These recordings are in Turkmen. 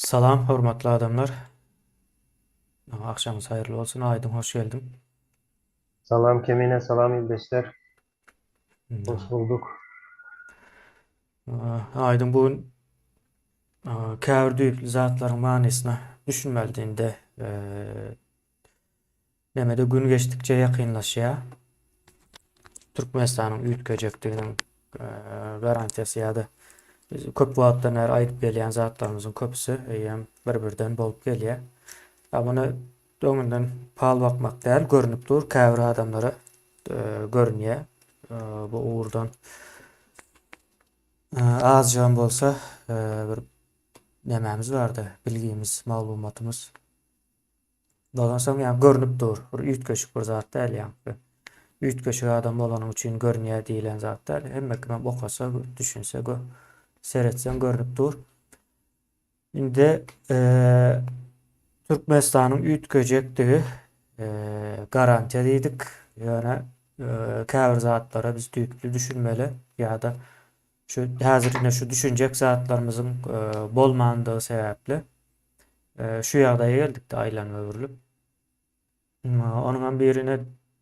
Salam hormatly adamlar. Agşamyňyz haýyrly bolsun. Aýdyň hoş geldiň. Salam Kemine, salam ildeşler. Hoş bulduk. Aýdyň bu gün käbir düýpli zatlaryň manysyna düşünmeli indi. Nemede gün geçdikçe ýakynlaşýar. Türkmenistanyň üýtgejekdiginiň garantiýasy ýa-da biz köp wagtdan bäri aýdyp gelýän zatlarymyzyň köpüsi eýýäm bir-birden bolup gelýär. Ýa muny öňünden pal bakmak däl, görnüp dur, käbir adamlara görünýär bu ugurdan azjygam bolsa bir nemämiz bardy, bilgimiz, maglumatymyz. Dolansoň ýa görnüp dur. Bir üýtgeşik bir zat däl ýaňky. Üýtgeşik adam bolanyň üçin görünýär diýlen zat däl. Hemme kimem okasa, düşünse, gö seretseň görnüp dur. Indi Türkmenistanyň üýtgejekdigi garantiýa diýdik. Ýöne käbir zatlara biz düýpli düşünmeli ýa-da şu häzir ine şu düşünjek zatlarymyzyň bolmandygy sebäpli Şu ýagdaýa geldik-de aýlanyp öwrülip. Onuň hem birine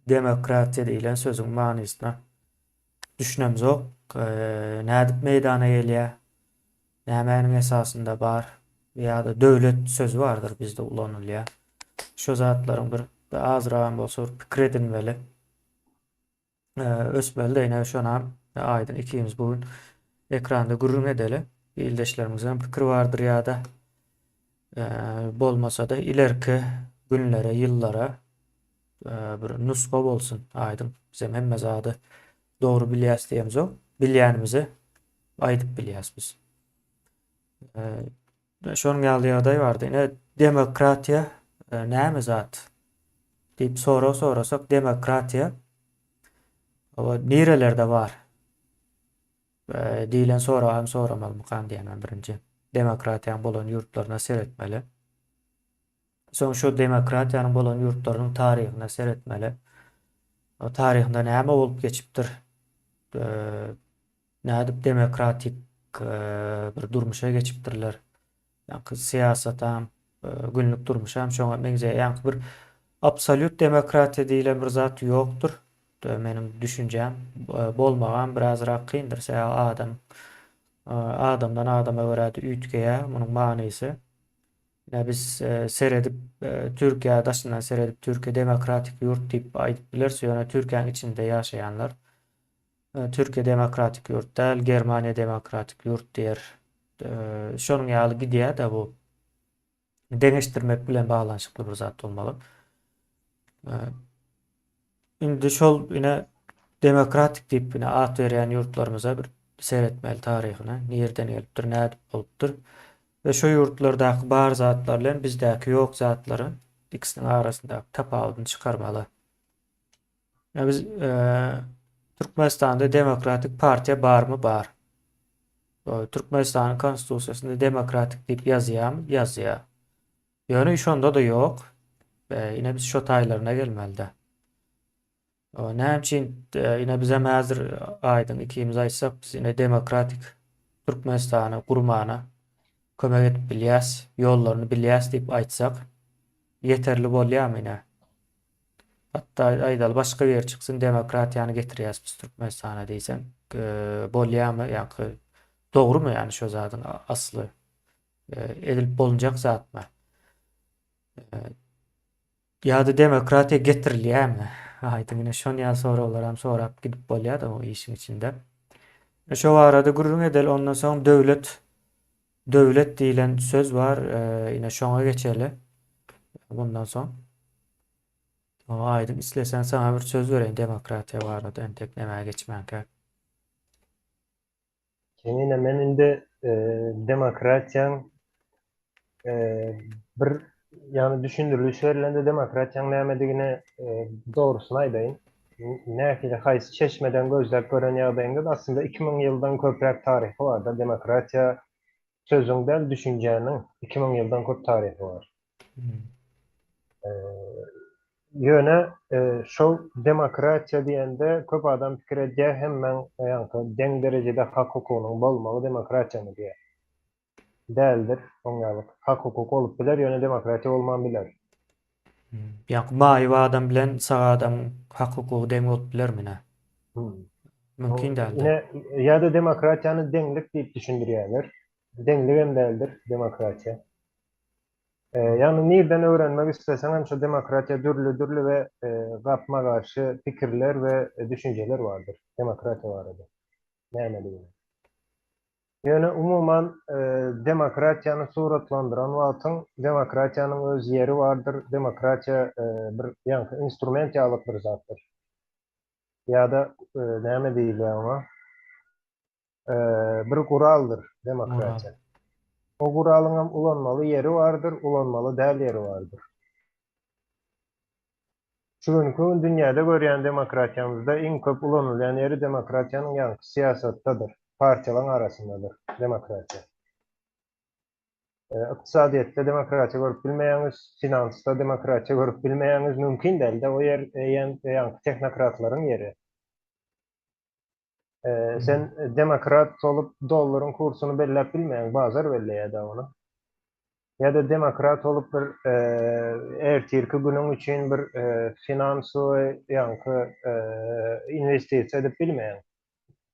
demokratiýa diýlen sözüň manysyna düşünemzok. Nädip meýdana gelýär? Nämäniň esasynda bar? Ýa-da döwlet sözi bardyr bizde ulanylýar. Şu zatlaryň bir azragam bolsa bir pikir edinmeli. Ösmeli-de ine şonam Aýdyn ikimiz bu gün ekranda gürrüň edeli. Ildeşlerimiziň pikiri bardyr ýa-da bolmasa-da ilerki günlere, ýyllara bir nusga bolsun Aýdyn. Bizem hemme zady dogry bilýäs diýemzok. Bilýänimizi aýdyp bilýäs biz. Şonuň ýaly ýagdaý bardy. Ine, demokratiýa näme zat? diýip sorag sorasak, demokratiýa o nirelerde bar? Diýlen soragy hem soramalymykan diýýän men birinji. Demokratiýanyň bolan ýurtlaryna seretmeli. Soň şu demokratiýanyň bolan ýurtlarynyň taryhyna seretmeli. O taryhynda näme bolup geçipdir? Nädip demokratik bir durmuşa geçipdirler? Ýaňky syýasatam, günlük durmuşam şoňa meňzeýär. Ýaňky bir absolýut demokratiýa diýlen bir zat ýokdur. Meniň düşünjäm bolmagam birazrak kyndyr. Sebäbi adam adamdan adama görä-de üýtgeýär munuň manysy. Ine biz seredip Türkiýä daşyndan seredip Türkiýe demokratik ýurt diýip aýdyp bileris, ýöne Türkiýäniň içinde ýaşaýanlar Türkiýe demokratik ýurt däl, Germaniýa demokratik ýurt diýer. Şonuň ýaly gidýär-de bu. Deňeşdirmek bilen baglanyşykly bir zat bolmaly. Indi şol ine demokratik diýip ine at berýän ýurtlarymyza bir seretmeli taryhyna. Nirden gelipdir, nädip bolupdyr. We şo ýurtlardaky bar zatlar bilen bizdäki ýok zatlaryň ikisiniň arasyndaky tapawudyny çykarmaly. Ýa biz Türkmenistanda demokratik partiýa barmy? Bar. Türkmenistanyň konstitusiýasynda demokratik diýip ýazýarmy? Ýazýar. Ýöne şonda-da ýok. Ine biz şo taýlaryna gelmeli-de. Näme üçin ine bizem häzir aýdyň ikimiz aýtsak biz ine demokratik Türkmenistany gurmana kömek edip bilýäs, ýollaryny bilýäs diýip aýtsak ýeterli bolýarmy ine? Hatda aýdaly başga biri çyksyn demokratiýany getirýäs biz Türkmenistana diýseň bolýamy ýaňky dogrymy ýani şo zadyň asly edilip bolunjak zatmy? Ýa-da demokratiýa getirilýärmi? Aýdyň ine şon ýaly soraglaram sorap gidip bolýar-da bu işiň içinde. Şo barada gürrüň edeli ondan soň döwlet döwlet diýlen söz bar ine şoňa geçeli bundan soň. Aýdyň isleseň saňa bir söz bereýin demokratiýa barada entek nämä geçmänkä. Kemine men indi demokratiýaň bir ýagny düşündiriliş berilende demokratiýaň nämedigini dogrusyny aýdaýyn. Nähili haýsy çeşmeden gözläp gören ýagdaýyňda-da aslynda 2000 ýyldan köpräk taryhy bar-da demokratiýa sözüň däl düşünjäniň 2000 ýyldan köp taryhy bar. Ýöne şol demokratiýa diýende köp adam pikir edýär hemmäň ýaňky deň derejede hak hukugynyň bolmagy demokratiýamy diýýär. däldir. Oň ýaly hak-hukuk bolup biler, ýöne demokratiýa bolman biler. Ýa maýyp adam bilen sag adamyň hak-hukugy deň bolup bilermi nä? Mümkin däldir. Ine, ýa-da demokratiýany deňlik diýip düşündirýärler. Deňligem däldir demokratiýa. Ýagny nirden öwrenmek isleseň hem şo demokratiýa dürli-dürli we gapma-garşy pikirler we düşünjeler bardyr demokratiýa barada nämeligini. Ýöne umuman demokratiýany suratlandyran wagtyň demokratiýanyň öz ýeri bardyr, demokratiýa bir ýaňky instrument ýalyk bir zatdyr. Ýa-da näme diýilýär oňa? Bir guraldyr demokratiýa. O guralyňam ulanmaly ýeri bardyr, ulanmaly däl ýeri bardyr. Şu günki gün dünýäde görýän demokratiýamyzda iň köp ulanylýan ýeri demokratiýanyň ýaňky syýasatdadyr, partiýalaryň arasyndadyr demokratiýa. Ykdysadyýetde demokratiýa görüp bilmeýäňiz, finansda demokratiýa görüp bilmeýäňiz, mümkin däl-de, o ýer eýýäm ýaňky tehnokratlaryň ýeri. Sen demokrat bolup dollaryň kursuny belläp bilmeýäň, bazar belleýär-dä ony. Ýa-da demokrat bolup bir ertirki günüň üçin bir finansowy ýaňky inwestisiýa edip bilmeýäň.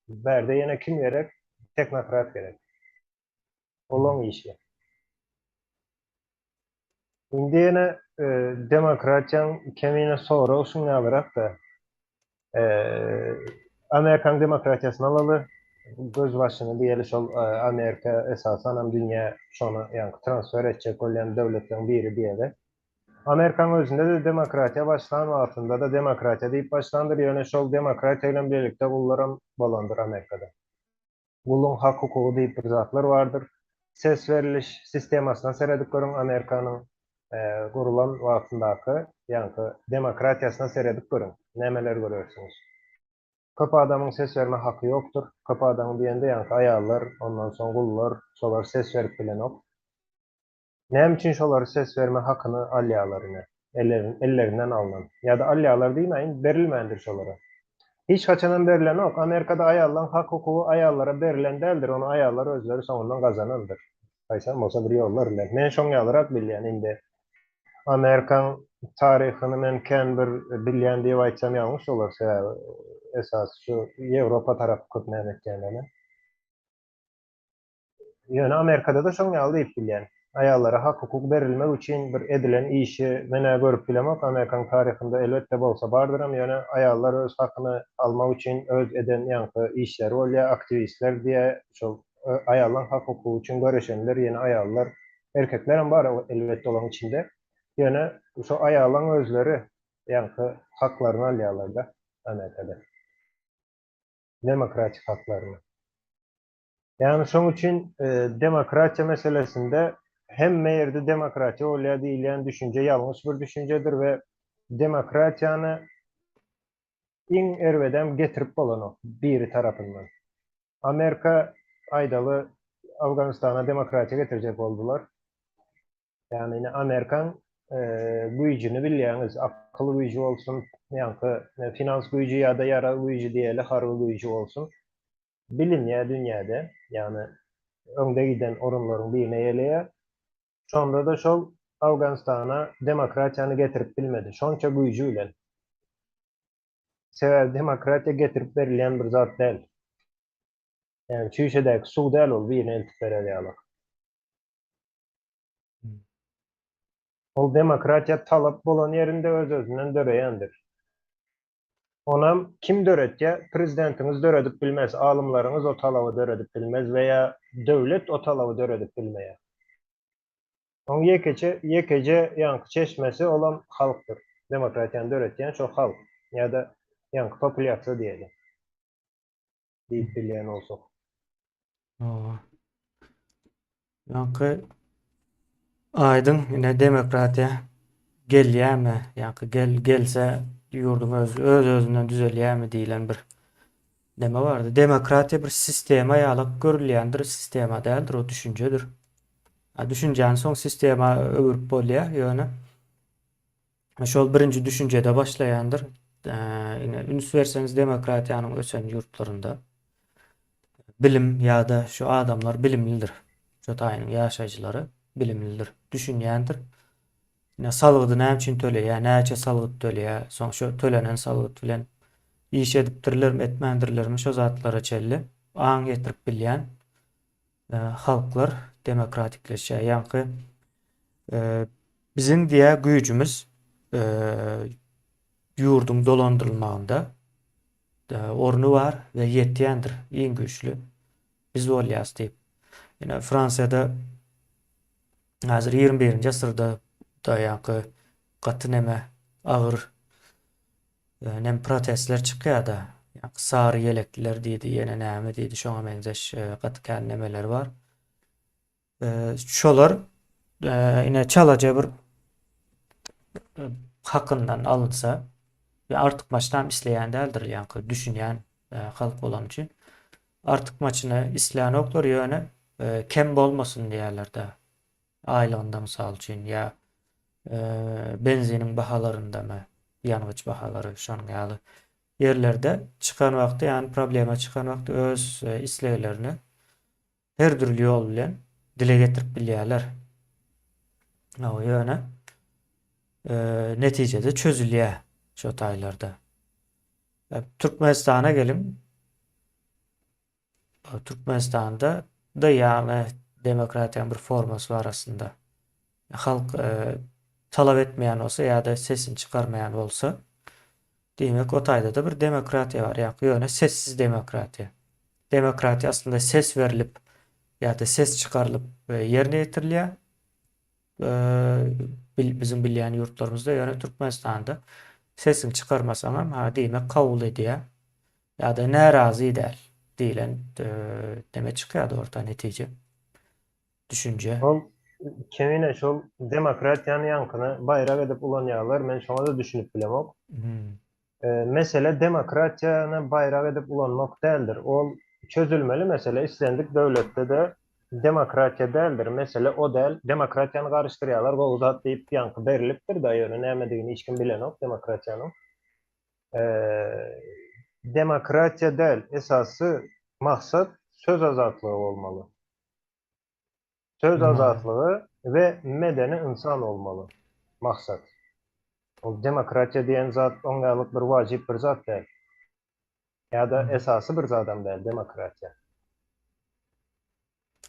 Bärde ýene kim gerek? Tehnokrat gerek. Olaň işi. Indi ýene demokratiýaň kemine sorag şuň ýalyrak-da. Amerikaň demokratiýasyny alaly. Gözbaşyny diýeli şol Amerika esasanam dünýä şony ýaňky transfer etjek bolýan döwletleriň biri diýeli. Amerikaň özünde-de demokratiýa başlan wagtynda-da demokratiýa diýip başlandyr, ýöne şol demokratiýa bilen birlikde gullaram bolandyr Amerikada. Guluň hak-hukugy diýip bir zatlar bardyr. Ses beriliş sistemasyna seredip görüň Amerikanyň gurulan wagtyndaky ýaňky demokratiýasyna seredip görüň, nämeler görersiňiz. Köp adamyň ses berme haky ýokdur. Köp adamyň diýende ýaňky aýallar, ondan soň gullar, şolar ses berip bilenok. Näme üçin şolary ses berme hakyny alýarlar ine? Ellerinden alnan. Ýa-da alýarlar diýmäýin, berilmändir şolara. Hiç haçanam berilenok. Amerikada aýallaň hak-hukugy aýallara berilen däldir, ony aýallar özleri soňundan gazanandyr. Haýsam bolsa bir ýollar bilen. Men şoň ýalyrak bilýän indi. Amerikaň taryhyny men kän bir bilýän diýip aýtsam ýalňyş bolar, sebäbi esasy şu Ýewropa tarapy köp näme etýän men. Ýöne Amerikada-da şoň ýaly diýip bilýän. Aýallara hak-hukuk berilmek üçin bir edilen işi men-ä görüp bilemok. Amerikanyň taryhynda elbetde bolsa bardyram, ýöne aýallar öz hakyny almak üçin öz eden ýaňky işleri bolýar, aktiwistler diýä, şol aýallaň hak-hukugy üçin göreşenler ýene aýallar, erkeklerem bar elbetde olaň içinde. Ýöne şo aýallaň özleri ýaňky haklaryny alýarlar-da Amerikada. Demokratik haklaryny. Ýagny şoň üçin demokratiýa meselesinde hemme ýerde demokratiýa bolýar diýilýän düşünje ýalňyş bir düşünjedir we demokratiýany iň erbedem getirip bolanok biri tarapyndan. Amerika aýdaly Awganystana demokratiýa getirjek boldular. Ýagny ine Amerikan güýjüni bilýäňiz, akyl güýji bolsun, ýaňky finans güýji ýa-da ýarag güýji diýeli harby güýji bolsun. Bilinýär dünýäde, ýagny öňde giden orunlaryň birini eýeleýär. Şonda-da şol Awganystana demokratiýany getirip bilmedi, şonça güýji bilen. Sebäbi demokratiýa getirip berilýän bir zat däl. Ýagny çüýşedäki suw däl ol birine eltip berer ýaly. Ol demokratiýa talap bolan ýerinde öz-özünden döreýändir. Onam kim döretýär? Prezidentiňiz döredip bilmez, alymlaryňyz o talaby döredip bilmez we ýa döwlet o talaby döredip bilmeýär. Oň ýekeçe, ýekeje ýaňky çeşmesi olam halkdyr. Demokratiýany döretýän şo halk ýa-da ýaňky populýasiýa diýeli. Diýip bilýän bolsak. Hawa. Ýaňky aýdyň ine demokratiýa gelýärmi, ýaňky gel gelse ýurduň öz öz özünden düzelýärmi diýlen bir neme bardy. Demokratiýa bir sistema ýaly görülýändir, sistema däldir, o düşünjedir. A düşünjäni soň sistema öwürip bolýar, ýöne şol birinji düşünjede başlaýandyr. Ine üns berseňiz demokratiýanyň ösen ýurtlarynda bilim ýa-da şu adamlar bilimlidir. Şo taýynyň ýaşaýjylary bilimlidir, düşünýändir. Ine salgydy näme üçin töleýär, näçe salgyt töleýär, soň şo tölenen salgyt bilen iş edipdirlermi, etmändirlermi şo zatlara çenli aň ýetirip bilýän halklar demokratikleşýär. Ýaňky biziň diýä güýjümiz ýurduň dolandyrylmagynda orny bar we ýetýändir iň güýçli biz bolýas diýip. Ine Fransiýada häzir 21-nji asyrda da ýaňky gaty neme agyr nem protestler çykýar-da. Ýaňky sary ýelekliler diýdi, ýene näme diýdi, şoňa meňzeş gaty kän nemeler bar. Şolar ine çalaja bir hakyndan alynsa we artykmaçdan isleýän däldir, ýaňky düşünýän halk bolany üçin. Artykmaçyny islänoklar, ýöne kem bolmasyn diýýärler-de. Aýlygynda mysal üçin ýa benziniň bahalarynda ýangyç bahalary şonuň ýaly ýerlerde çykan wagty, ýagny problema çykan wagty öz isleglerini her dürli ýol bilen dile getirip bilýärler. Hawa, ýöne netijede çözülýär şo taýlarda. Türkmenistana geliň. Türkmenistanda da ýagny demokratiýanyň bir formasy bar aslynda. Halk talap etmeýän bolsa ýa-da sesini çykarmaýan bolsa, diýmek o taýda-da bir demokratiýa bar. Ýa ýöne sessiz demokratiýa. Demokratiýa aslynda ses berlip ýa-da ses çykarylyp ýerine ýetirilýär. Biziň bilýän ýurtlarymyzda ýöne Türkmenistanda sesiňi çykarmasaňam, ha diýmek kabul edýär. Ýa-da närazy däl diýlen neme çykýardy orta netije. Düşünje. Ol kemine şol demokratiýany ýaňkyny baýrak edip ulanýarlar, men şoňa-da düşünip bilemok. Mesele demokratiýany baýrak edip ulanmak däldir. Ol çözülmeli mesele, islendik döwletde-de demokratiýa däldir. Mesele o däl. Demokratiýany garyşdyrýarlar, gowy zat diýip ýaňky berlipdir-de, ýöne nämedigini hiç kim bilenok demokratiýanyň. Demokratiýa däl, esasy maksat söz azatlygy bolmaly. Söz azatlygy we medeni ynsan bolmaly maksat. Ol demokratiýa diýen zat oň ýalyk bir wajyp bir zat däl. Ýa-da esasy bir zadam däl demokratiýa.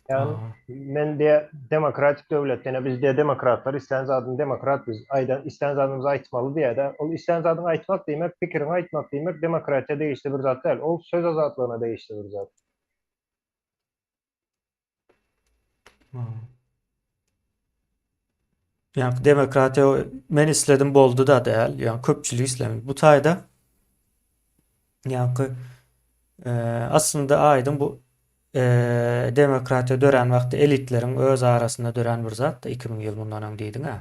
Ýagny men diýe demokratik döwlet ýene biz diýe demokratlar islän zadyny demokrat biz aýdan islän zadymyzy aýtmaly diýýär-de. Ol islän zadyňy aýtmak diýmek, pikiriňi aýtmak diýmek demokratiýa degişli bir zat däl. Ol söz azatlygyna degişli bir zat. Ýa demokratiýa men isledim boldy da däl, ýa köpçülik islemedi. Bu taýda ýa e, aslynda aýdyň bu e, demokratiýa dörän wagtda elitleriň öz arasynda dörän bir zat da 2000 ýyl mundan öň diýdiň ha.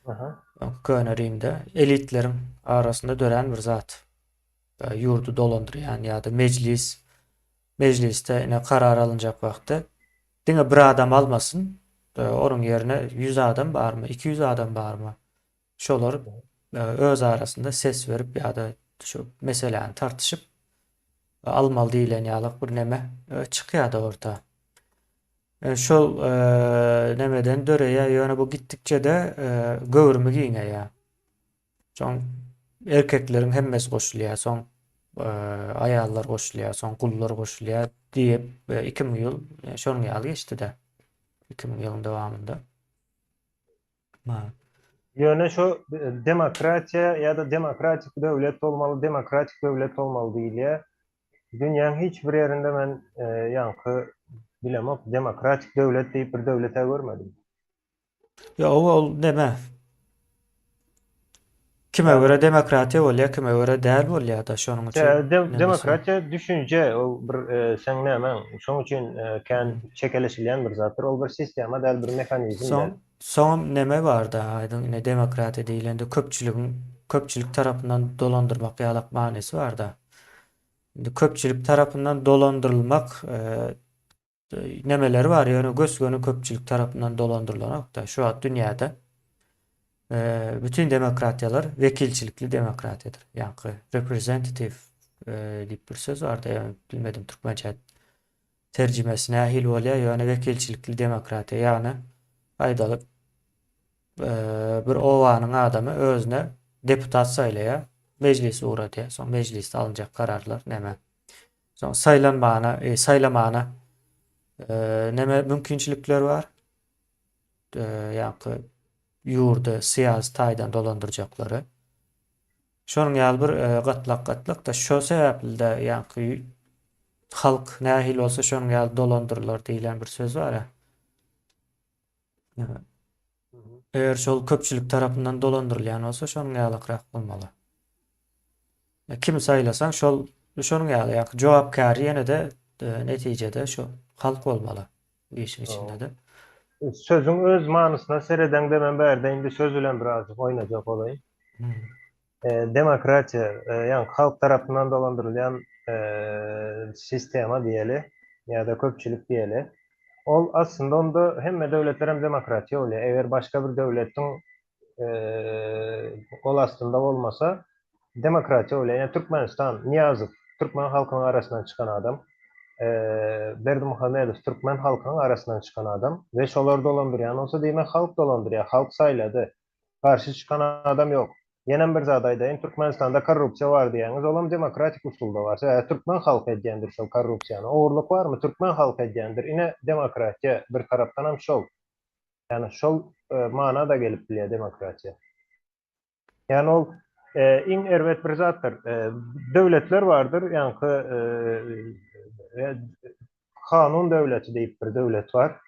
Aha. Köne Rimde elitleriň arasynda dörän bir zat. E, ýurdy dolandyrýan ýa-da mejlis Mejlisde ine karar alynjak wagtda diňe bir adam almasyn, onuň ýerine 100 adam barmy, 200 adam barmy, şolar öz arasynda ses berip ýa-da şu meseläni tartyşyp almaly diýlen ýaly bir neme çykýar-da orta. Şol nemeden döreýär, ýöne bu gitdikçe-de göwrümi giňeýär. Soň erkekleriň hemmesi goşulýar, soň aýallar goşulýar, soň gullar goşulýar diýip 2000 ýyl şonuň ýaly geçdi-de. 2000 ýylyň dowamynda. Ma. Ýöne şu demokratiýa ýa-da demokratik döwlet bolmaly, demokratik döwlet bolmaly diýilýär. Dünýäň hiç bir ýerinde men ýaňky bilemok, demokratik döwlet diýip bir döwlet-ä görmedim. Ýa ol neme? Kime görä demokratiýa bolýar, kime görä däl bolýar-da, şonuň üçin. Demokratiýa düşünje, ol bir seň nämäň, şonuň üçin kän çekeleşilýän bir zatdyr. Ol bir sistema däl, bir mehanizm däl. Soň, soňam neme bar-da, aýdyň, ine demokratiýa diýlende köpçüligiň, köpçülik tarapyndan dolandyrmak ýalak manysy bar-da. Indi köpçülik tarapyndan dolandyrylmak nemeleri bar, ýöne gös-göni köpçülik tarapyndan dolandyrylanok-da. Şu wagt dünýäde bütün demokratiýalar wekilçilikli demokratiýadyr. Ýaňky representative diýip bir söz bardy, ýöne bilmedim türkmençe. terjimesi nähili bolýar, ýöne wekilçilikli demokratiýa, ýagny aýdaly bir obanyň adamy özüne deputat saýlaýar, mejlise ugradýar, soň mejlisde alynjak kararlar näme. Soň saýlanmana, e, saýlamana e, näme mümkinçilikler bar? E, ýaňky ýurdy syýasy taýdan dolandyrjaklary. Şonuň ýaly bir e, gatlak-gatlak da şo sebäpli-de ýaňky halk nähili bolsa şonuň ýaly dolandyrylar diýlen bir söz bar. Eger şol köpçülik tarapyndan dolandyrylýan bolsa, şonuň ýalakrak bolmaly. Kimi saýlasaň, şol şonuň ýaly, ýa jogapkär ýene-de e, netijede şu halk bolmaly bu işiň içinde-de. Sözüň öz manysyna seredeňde men bärde indi söz bilen birazjyk oýnajak bolaýyn. Hmm. E, demokratiýa, e, ýagny halk tarapyndan dolandyrylýan e, sistema diýeli ýa-da köpçülik diýeli. Ol aslynda onda hemme döwletler hem demokratiýa bolýar. Eger başga bir döwletiň e, gol astynda bolmasa demokratiýa bolýar. Ýa Türkmenistan, Nyýazow türkmen halkynyň arasyndan çykan adam. E, Berdimuhamedow türkmen halkynyň arasyndan çykan adam we şolar dolandyrýan bolsa diýmek halk dolandyrýar, halk saýlady. Garşy çykan adam ýok. Ýenem bir zat aýdaýyn, Türkmenistanda korrupsiýa bar diýýäňiz, olam demokratik usulda bar. Sebäbi türkmen halky edýändir şol korrupsiýany. Ogurlyk barmy? Türkmen halky edýändir. Ine demokratiýa bir tarapdanam şol. Ýagny şol mana-da gelip bilýär demokratiýa. Ýagny ol iň erbet bir zatdyr. Döwletler bardyr, ýaňky kanun döwleti diýip bir döwlet bar.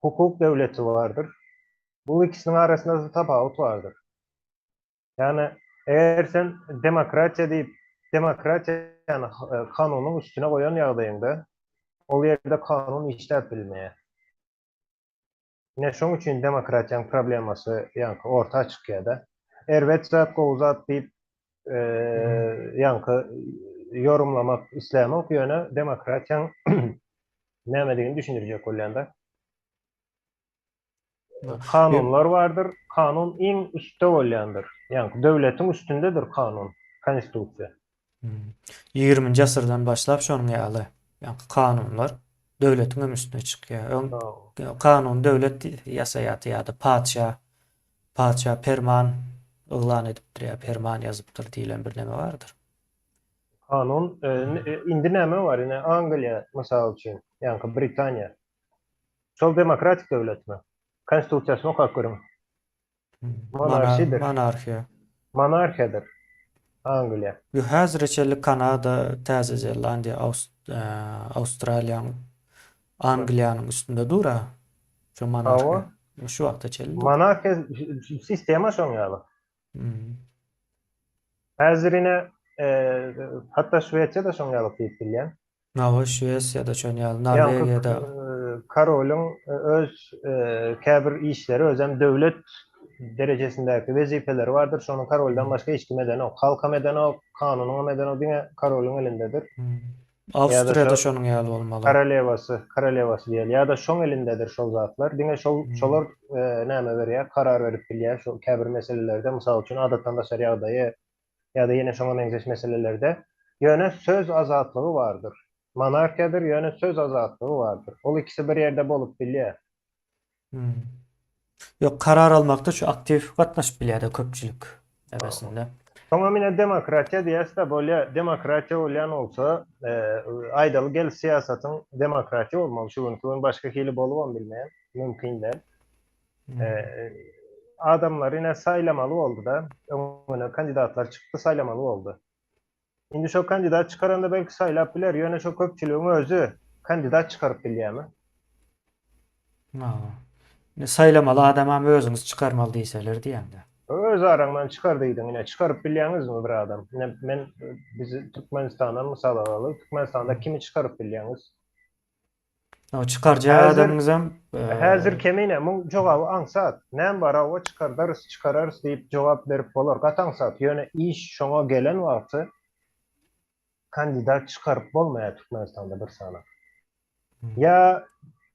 Hukuk döwleti bardyr. Bu ikisiniň arasynda tapawut bardyr. Ýagny eger sen demokratiýa diýip, demokratiýany kanunyň üstüne goýan ýagdaýyňda, ol ýerde kanun işläp bilmeýär. Ine şoň üçin demokratiýaň problemasy ýaňky orta çykýar-da. Erbet zat, gowy zat diýip ýaňky ýorumlamak islämok, ýöne demokratiýaň nämedigini düşündirjek bolýan-da. Kanunlar bardyr, kanun iň üstde bolýandyr. Ýaňky döwletiň üstündedir kanun, konstitusiýa. Ýigriminji asyrdan başlap şonuň ýaly, ýaňky kanunlar döwletiň hem üstüne çykýar. Öň kanun döwlet ýasaýardy ýa-da patyşa, patyşa perman yglan edipdir ýa perman ýazypdyr diýlen bir neme bardyr. Kanun, indi näme bar, ine Angliýa mysal üçin, ýaňky Britaniýa. Şol demokratik döwletmi? Konstitusiýasyny okap görüň. Monarşidir. Monarhiýa. Monarhiýadyr. Angliýa. Bu häzire çenli Kanada, Täze Zelandiýa, Awstraliýanyň, Angliýanyň üstünde dur-a. Şu monarhiýa. Şu wagta çenli dur. Monarhiýa sistema şoň ýaly. Häzir ine hatda Şwesiýa-da şoň ýaly diýip bilýän. Hawa, Şwesiýada şon ýaly, Norwegiýada. Korolyň öz käbir işleri, özem döwlet derejesindäki wezipeleri bardyr. Şony koroldan başga hiç kim edenok. Halkam edenok, kanunyňam edenok, diňe korolyň elindedir. Awstriýada şonuň ýaly bolmaly. Korolewasy, korolewasy diýeli. Ýa-da şoň elindedir şol zatlar. Diňe şol, şolar näme berýär, karar berip bilýär şol käbir meselelerde. Mysal üçin, adatdan daşary ýagdaýy ýa-da ýene şoňa meňzeş meselelerde. Ýöne söz azatlygy bardyr. Monarhiýadyr, ýöne söz azatlygy bardyr. Ol ikisi bir ýerde bolup bilýär. Hmm. Ýok, karar almakda şu aktiw gatnaşyp bilýär-de köpçülik arasynda. Soňam ine demokratiýa diýäs-de bolýa, demokratiýa bolýan bolsa, aýdaly gel syýasatyň demokratiýa bolmaly şu günki gün başga hili bolubam bilmeýän, mümkin däl. Adamlar ine saýlamaly boldy-da, öňüne kandidatlar çykdy saýlamaly boldy. Indi şo kandidat çykaranda belki saýlap biler, ýöne şo köpçüligiň özi kandidat çykaryp bilýärmi? Hawa. Indi saýlamaly adamam özüňiz çykarmaly diýseler diýende. Öz araňdan çykar diýdiň, ine çykaryp bilýäňizmi bir adam? Ine men bizi Türkmenistandan mysal alaly, Türkmenistanda kimi çykaryp bilýäňiz? Çykarjak adamyňyzam Häzir kemine muň jogaby aňsat. Näme bar hawa çykardarys, çykararys diýip jogap berip bolar. Gaty aňsat. Ýöne iş şoňa gelen wagty kandidat çykaryp bolmaýar Türkmenistanda bir sany. Ýa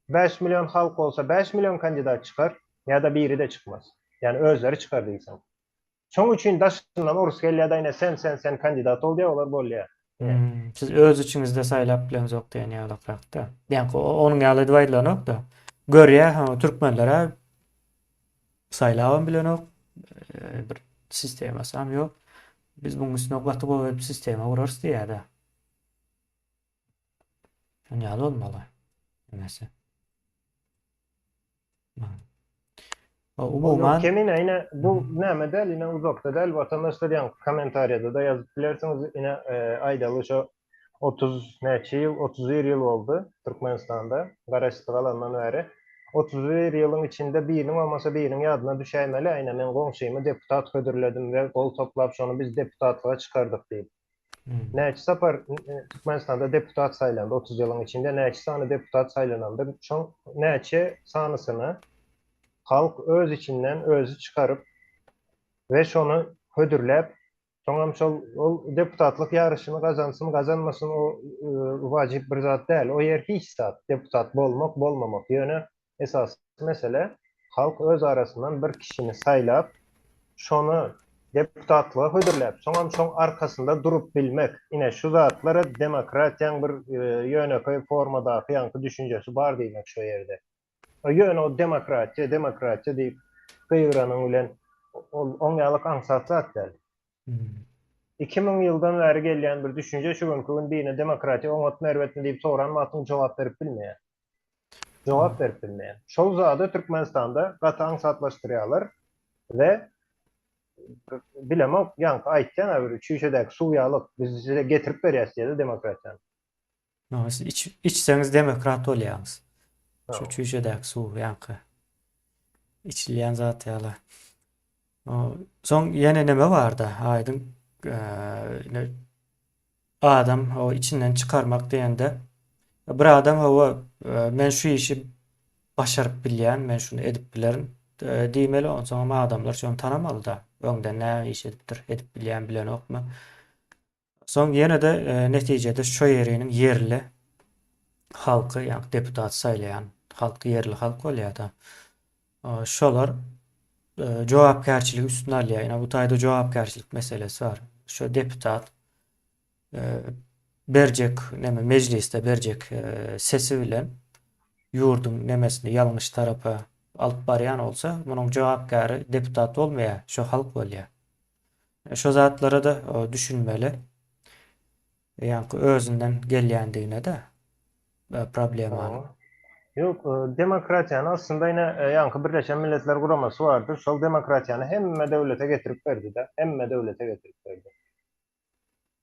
5 million halk bolsa 5 million kandidat çykar, ýa-da biri-de çykmaz. Ýani özleri çykar diýseň. Şoň üçin daşyndan orus gelýär-de ine sen sen sen kandidat ol diýýär, olar bolýar. Hmm, siz öz içiňizde saýlap bileňzok diýen ýalakrakda. Ýaňky onuň ýaly edip aýdylanok-da. Görýär, ha, türkmenler-ä saýlabam bilenok, e, bir sistemasam ýok. Biz munuň üstüne gaty gowy edip sistema gurarys diýýär-de. Şonuň ýaly bolmaly. Nesi. Umuman Kemine ine bu näme däl ine uzakda däl watandaşlar ýaňky kommentariýada da ýazyp bilersiňiz ine e, aýdaly şo 30 näçe ýyl 31 ýyl boldy Türkmenistanda garaşsyzlyk alandan bäri 31 ýylyň içinde biriniň bolmasa biriniň ýadyna düşäýmeli ine men goňşymy deputat hödürledim we gol toplap şony biz deputatlyga çykardyk diýip. Näçe sapar Türkmenistanda deputat saýlandy 30 ýylyň içinde näçe sany deputat saýlanandyr? Şoň näçe sanysyny halk öz içinden özi çykaryp we şony hödürläp, soňam şol ol deputatlyk ýaryşyny gazansyn, gazanmasyn o wajyp bir zat däl. O ýer hiç zat, deputat bolmak, bolmamak. Ýöne Esasy mesele, halk öz arasyndan bir kişini saýlap, şony deputatlyga hödürläp, soňam şoň arkasynda durup bilmek. Ine, şu zatlara demokratiýaň bir ýönekeý formadaky ýaňky düşünjesi bar diýmek şo ýerde. Ýöne o demokratiýa, demokratiýa diýip gygyranyň bilen ol oň ýalyk aňsat zat däl. 2000 ýyldan bäri gelýän bir düşünje şu günki gün birine demokratiýa oňatmy erbetmi diýip soran wagtyň jogap berip bilmeýär. Jogap berip bilmeýär. Şol zady Türkmenistanda gaty aňsatlaşdyrýarlar we bilemok, ýaňky aýtýan-a bir çüýşedäki suw ýalyk, biz size getirip berýäs diýýär-de demokratiýany. No, siz iç, içseňiz demokrat bolýaňyz. Şu çüýşedäki suw ýaňky içilýän zat ýaly. Soň ýene neme barda, aýdyň, adam o içinden çykarmak diýende bir adam hawa men şu işi başaryp bilýän, men şuny edip bilerin diýmeli, onsoňam adamlar şony tanamaly-da. Öňden näme iş edipdir, edip bilýän bilenokmy. Soň ýene-de netijede şo ýeriniň ýerli halky, ýagny deputat saýlaýan halk ýerli halk bolýar-da. Şolar jogapkärçiligi üstüne alýar. Ýa bu taýda jogapkärçilik meselesi bar. Şo deputat berjek neme mejlisde berjek sesi bilen ýurduň nemesini ýalňyş tarapa alyp barýan bolsa, munuň jogapkäri deputat bolmaýar, şo halk bolýar. Şo zatlara-da düşünmeli. Ýaňky özünden gelýändigine-de problemanyň. Ýok, demokratiýany aslynda ine ýaňky Birleşen Milletler Guramasy bardyr. Şol demokratiýany hemme döwlete getirip berdi-de, hemme döwlete getirip berdi.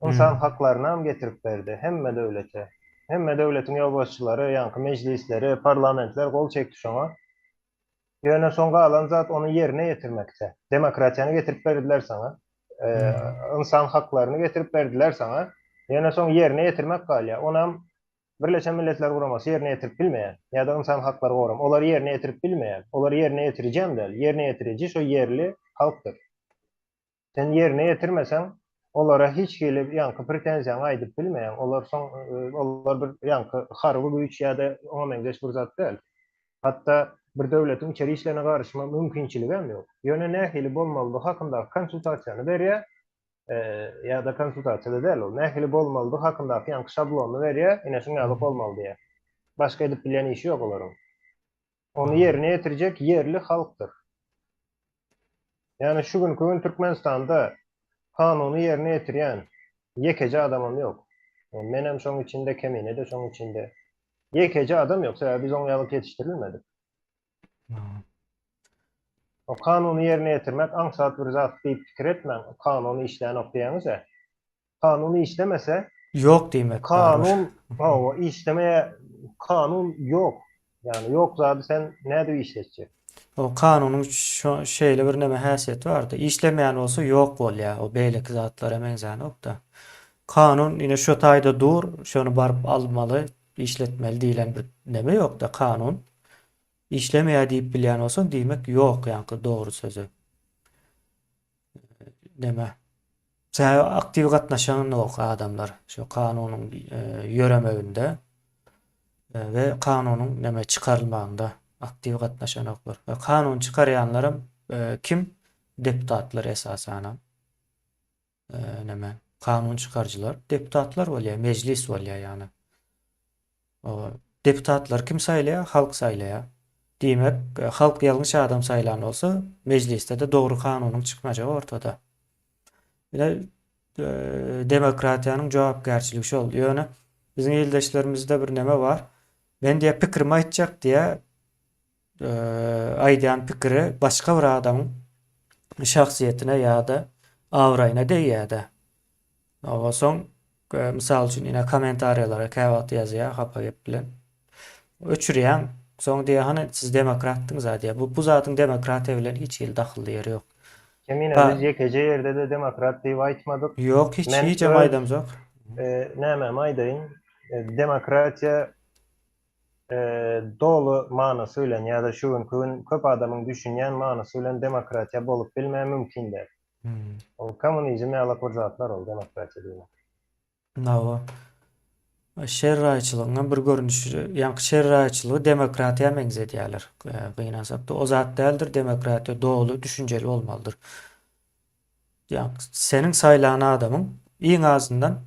Ynsan haklarynam getirip berdi hemme döwlete. Hemme döwletiň ýolbaşçylary, ýaňky mejlisleri, parlamentler gol çekdi şoňa. Ýöne soň galan zat ony ýerine ýetirmekde. Demokratiýany getirip berdiler saňa. Ynsan haklaryny getirip berdiler saňa. Ýöne soň ýerine ýetirmek galýar. Onam Birleşen Milletler Guramasy ýerine ýetirip bilmeýär. Ýa-da ynsan haklary goram. Olar ýerine ýetirip bilmeýär. Olar ýerine ýetirijem däl. Ýerine ýetiriji şo ýerli halkdyr. Sen ýerine ýetirmeseň, olara hiç hili ýaňky pretenziýaňy aýdyp bilmeýäň. Olar soň, olar bir ýaňky harby güýç ýa-da oňa meňzeş bir zat däl. Hatda bir döwletiň içeri işlerine garyşma mümkinçiligem ýok. Ýöne nähili bolmalydygy hakyndaky konsultasiýany berýär, ýa-da konsultasiýa-da däl ol, nähili bolmalydygy hakyndaky ýaňky şablonyny berýär, ine şuň ýaly bolmaly diýýär. Başga edip bilýän işi ýok olaryň. Ony ýerine ýetirjek ýerli halkdyr. Ýagny şu günki gün Türkmenistanda kanuny ýerine ýetirýän ýekeje adamam ýok. Menem şoň içinde, Kemine-de şoň içinde. Ýekeje adam ýok, sebäbi biz oň ýalyk ýetişdirilmedik. O kanuny ýerine ýetirmek aňsat bir zat diýip pikir etmäň, kanuny işlänok diýýäňiz-ä. Kanun işlemese Ýok diýmek Kanun hawa işlemeýär kanun ýok. Ýagny ýok zady sen nädip işletjek? O kanunyň şo şeýle bir neme häsiýeti barda. Işlemeýän bolsa ýok bolýar. O beýleki zatlara meňzänokda. Kanun ine şo taýda dur, şony baryp almaly, işletmeli diýlen bir neme ýokda kanun. Işlemeýär diýip bilýän bolsaň diýmek ýok ýaňky dogry sözi. Neme Sebäbi aktiw gatnaşanok adamlar şu kanunyň ýöremeginde we kanunyň neme çykarylmagynda aktiw gatnaşanoklar. We kanun çykarýanlaram kim? Deputatlar esasanam. Neme? Kanun çykaryjylar deputatlar bolýar, mejlis bolýar ýagny. Deputatlary kim saýlaýar? Halk saýlaýar. Diýmek, halk ýalňyş adam saýlan bolsa, mejlisde-de dogry kanunyň çykmajagy ortada. Ine, demokratiýanyň jogapkärçiligi şol. Ýöne biziň ildeşlerimizde bir neme bar. Men diýýär, pikrimi aýtjak diýýär. Aýdýan pikiri başga bir adamyň şahsyýetine ýa-da abraýyna degýär-de. Soň mysal üçin ine kommentariýalara käwagt ýazýar hapa gep bilen. Öçürýäň, soň diýýär hany siz demokratdyňyz-a diýýär. Bu bu zadyň demokratiýa bilen hiç hili dahylly ýeri ýok. Kemine biz ýekeje ýerde-de demokrat diýip aýtmadyk. Ýok hiç Men hijem öz aýdamzok. Nämämi aýdaýyn, demokratiýa doly manysy bilen ýa-da şu günki gün köp adamyň düşünýän manysy bilen demokratiýa bolup bilmä mümkin däl. Ol kommunizm ýalak bir zatlar ol demokratiýa diýmek. Hawa. Şerraýçylygyň bir görnüşi, ýaňky şerraýçylygy demokratiýa meňzedýärler. Gynansakda o zat däldir, demokratiýa doly düşünjeli bolmalydyr. Ýaňky seniň saýlan adamyň iň azyndan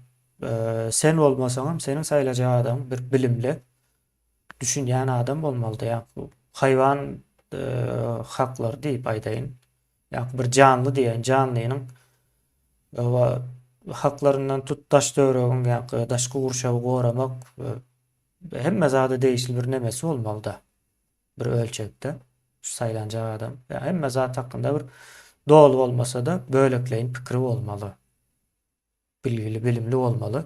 sen bolmasaňam seniň saýlajak adamyň bir bilimli, düşünýän adam bolmalydy. Ýaňky haýwan haklary diýip aýdaýyn. Ýa bir janly diýen janlynyň we haklaryndan tut daş töweregiň ýa daşky gurşawy goramak hemme zada degişli bir nemesi bolmalyda. Bir ölçegde şu saýlanjak adam ýa hemme zat hakynda bir doly bolmasa-da bölekleýin pikiri bolmaly. Bilgili, bilimli bolmaly.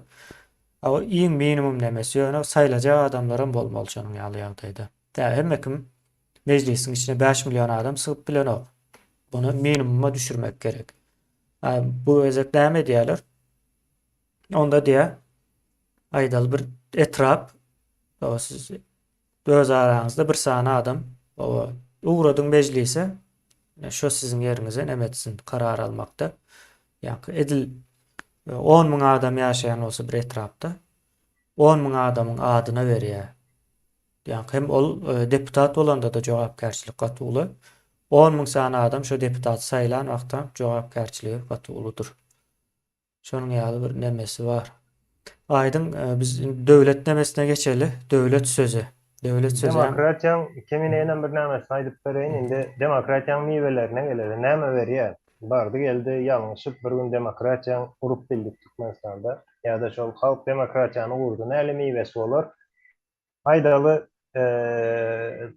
A o iň minimum nemesi ýöne saýlajak adamlaram bolmaly şonuň ýaly ýagdaýda. Tä hemme kim mejlisiň içine 5 million adam sygyp bilenok. Bunu minimuma düşürmek gerek. A bu gezek näme edýärler? Onda diýä aýdaly bir etrap o siz öz araňyzda bir sany adam o ugradyň mejlise şo siziň ýeriňize näme etsin karar almakda. Ýa-da edil 10 müň adam ýaşaýan bolsa bir etrapda 10 müň adamyň adyna berýär. Ýa-da hem ol deputat bolanda-da jogapkärçilik gaty uly. 10 müň sany adam şo deputaty saýlan wagtam jogapkärçiligi gaty uludyr. Şonuň ýaly bir nemesi bar. Aýdyň, biz döwlet nemesine geçeli. Döwlet sözi. Döwlet sözi hem. Demokratiýaň kemine ýenem bir nämesini aýdyp bereýin. Indi demokratiýaň miwelerine geleli. Näme berýär? Bardy geldi ýalňyşyp bir gün demokratiýaň gurup bildik Türkmenistanda. Ýa-da şol halk demokratiýany gurdy. Näli miwesi bolar? Aýdaly,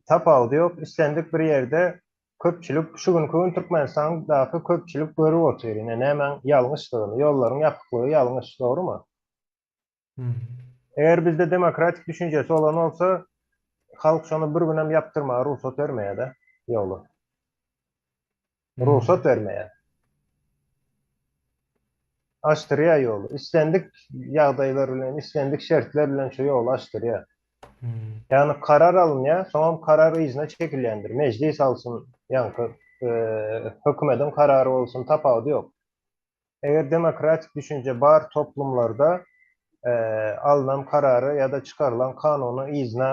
tapawudy ýok, islendik bir ýerde köpçülik, şu günki gün Türkmenistandaky köpçülik görüp otyr, ine, nämäň ýalňyşdygyny, ýollaryň ýapyklygy ýalňyş, dogrumy? Eger bizde demokratik düşünjesi bolan bolsa, halk şony bir günem ýapdyrmaga rugsat bermeýär-de, ýoly. Rugsat bermeýär. Açdyrýar ýoly. Islendik ýagdaýlar bilen, islendik şertler bilen şu ýoly açdyrýar. Ýagny karar alynýar, soňam karar yzyna çekilýändir. Mejlis alsyn, ýaňky hökümediň karary bolsun, tapawudy ýok. Eger demokratik düşünje bar toplumlarda alnan karary ýa-da çykarylan kanuny yzyna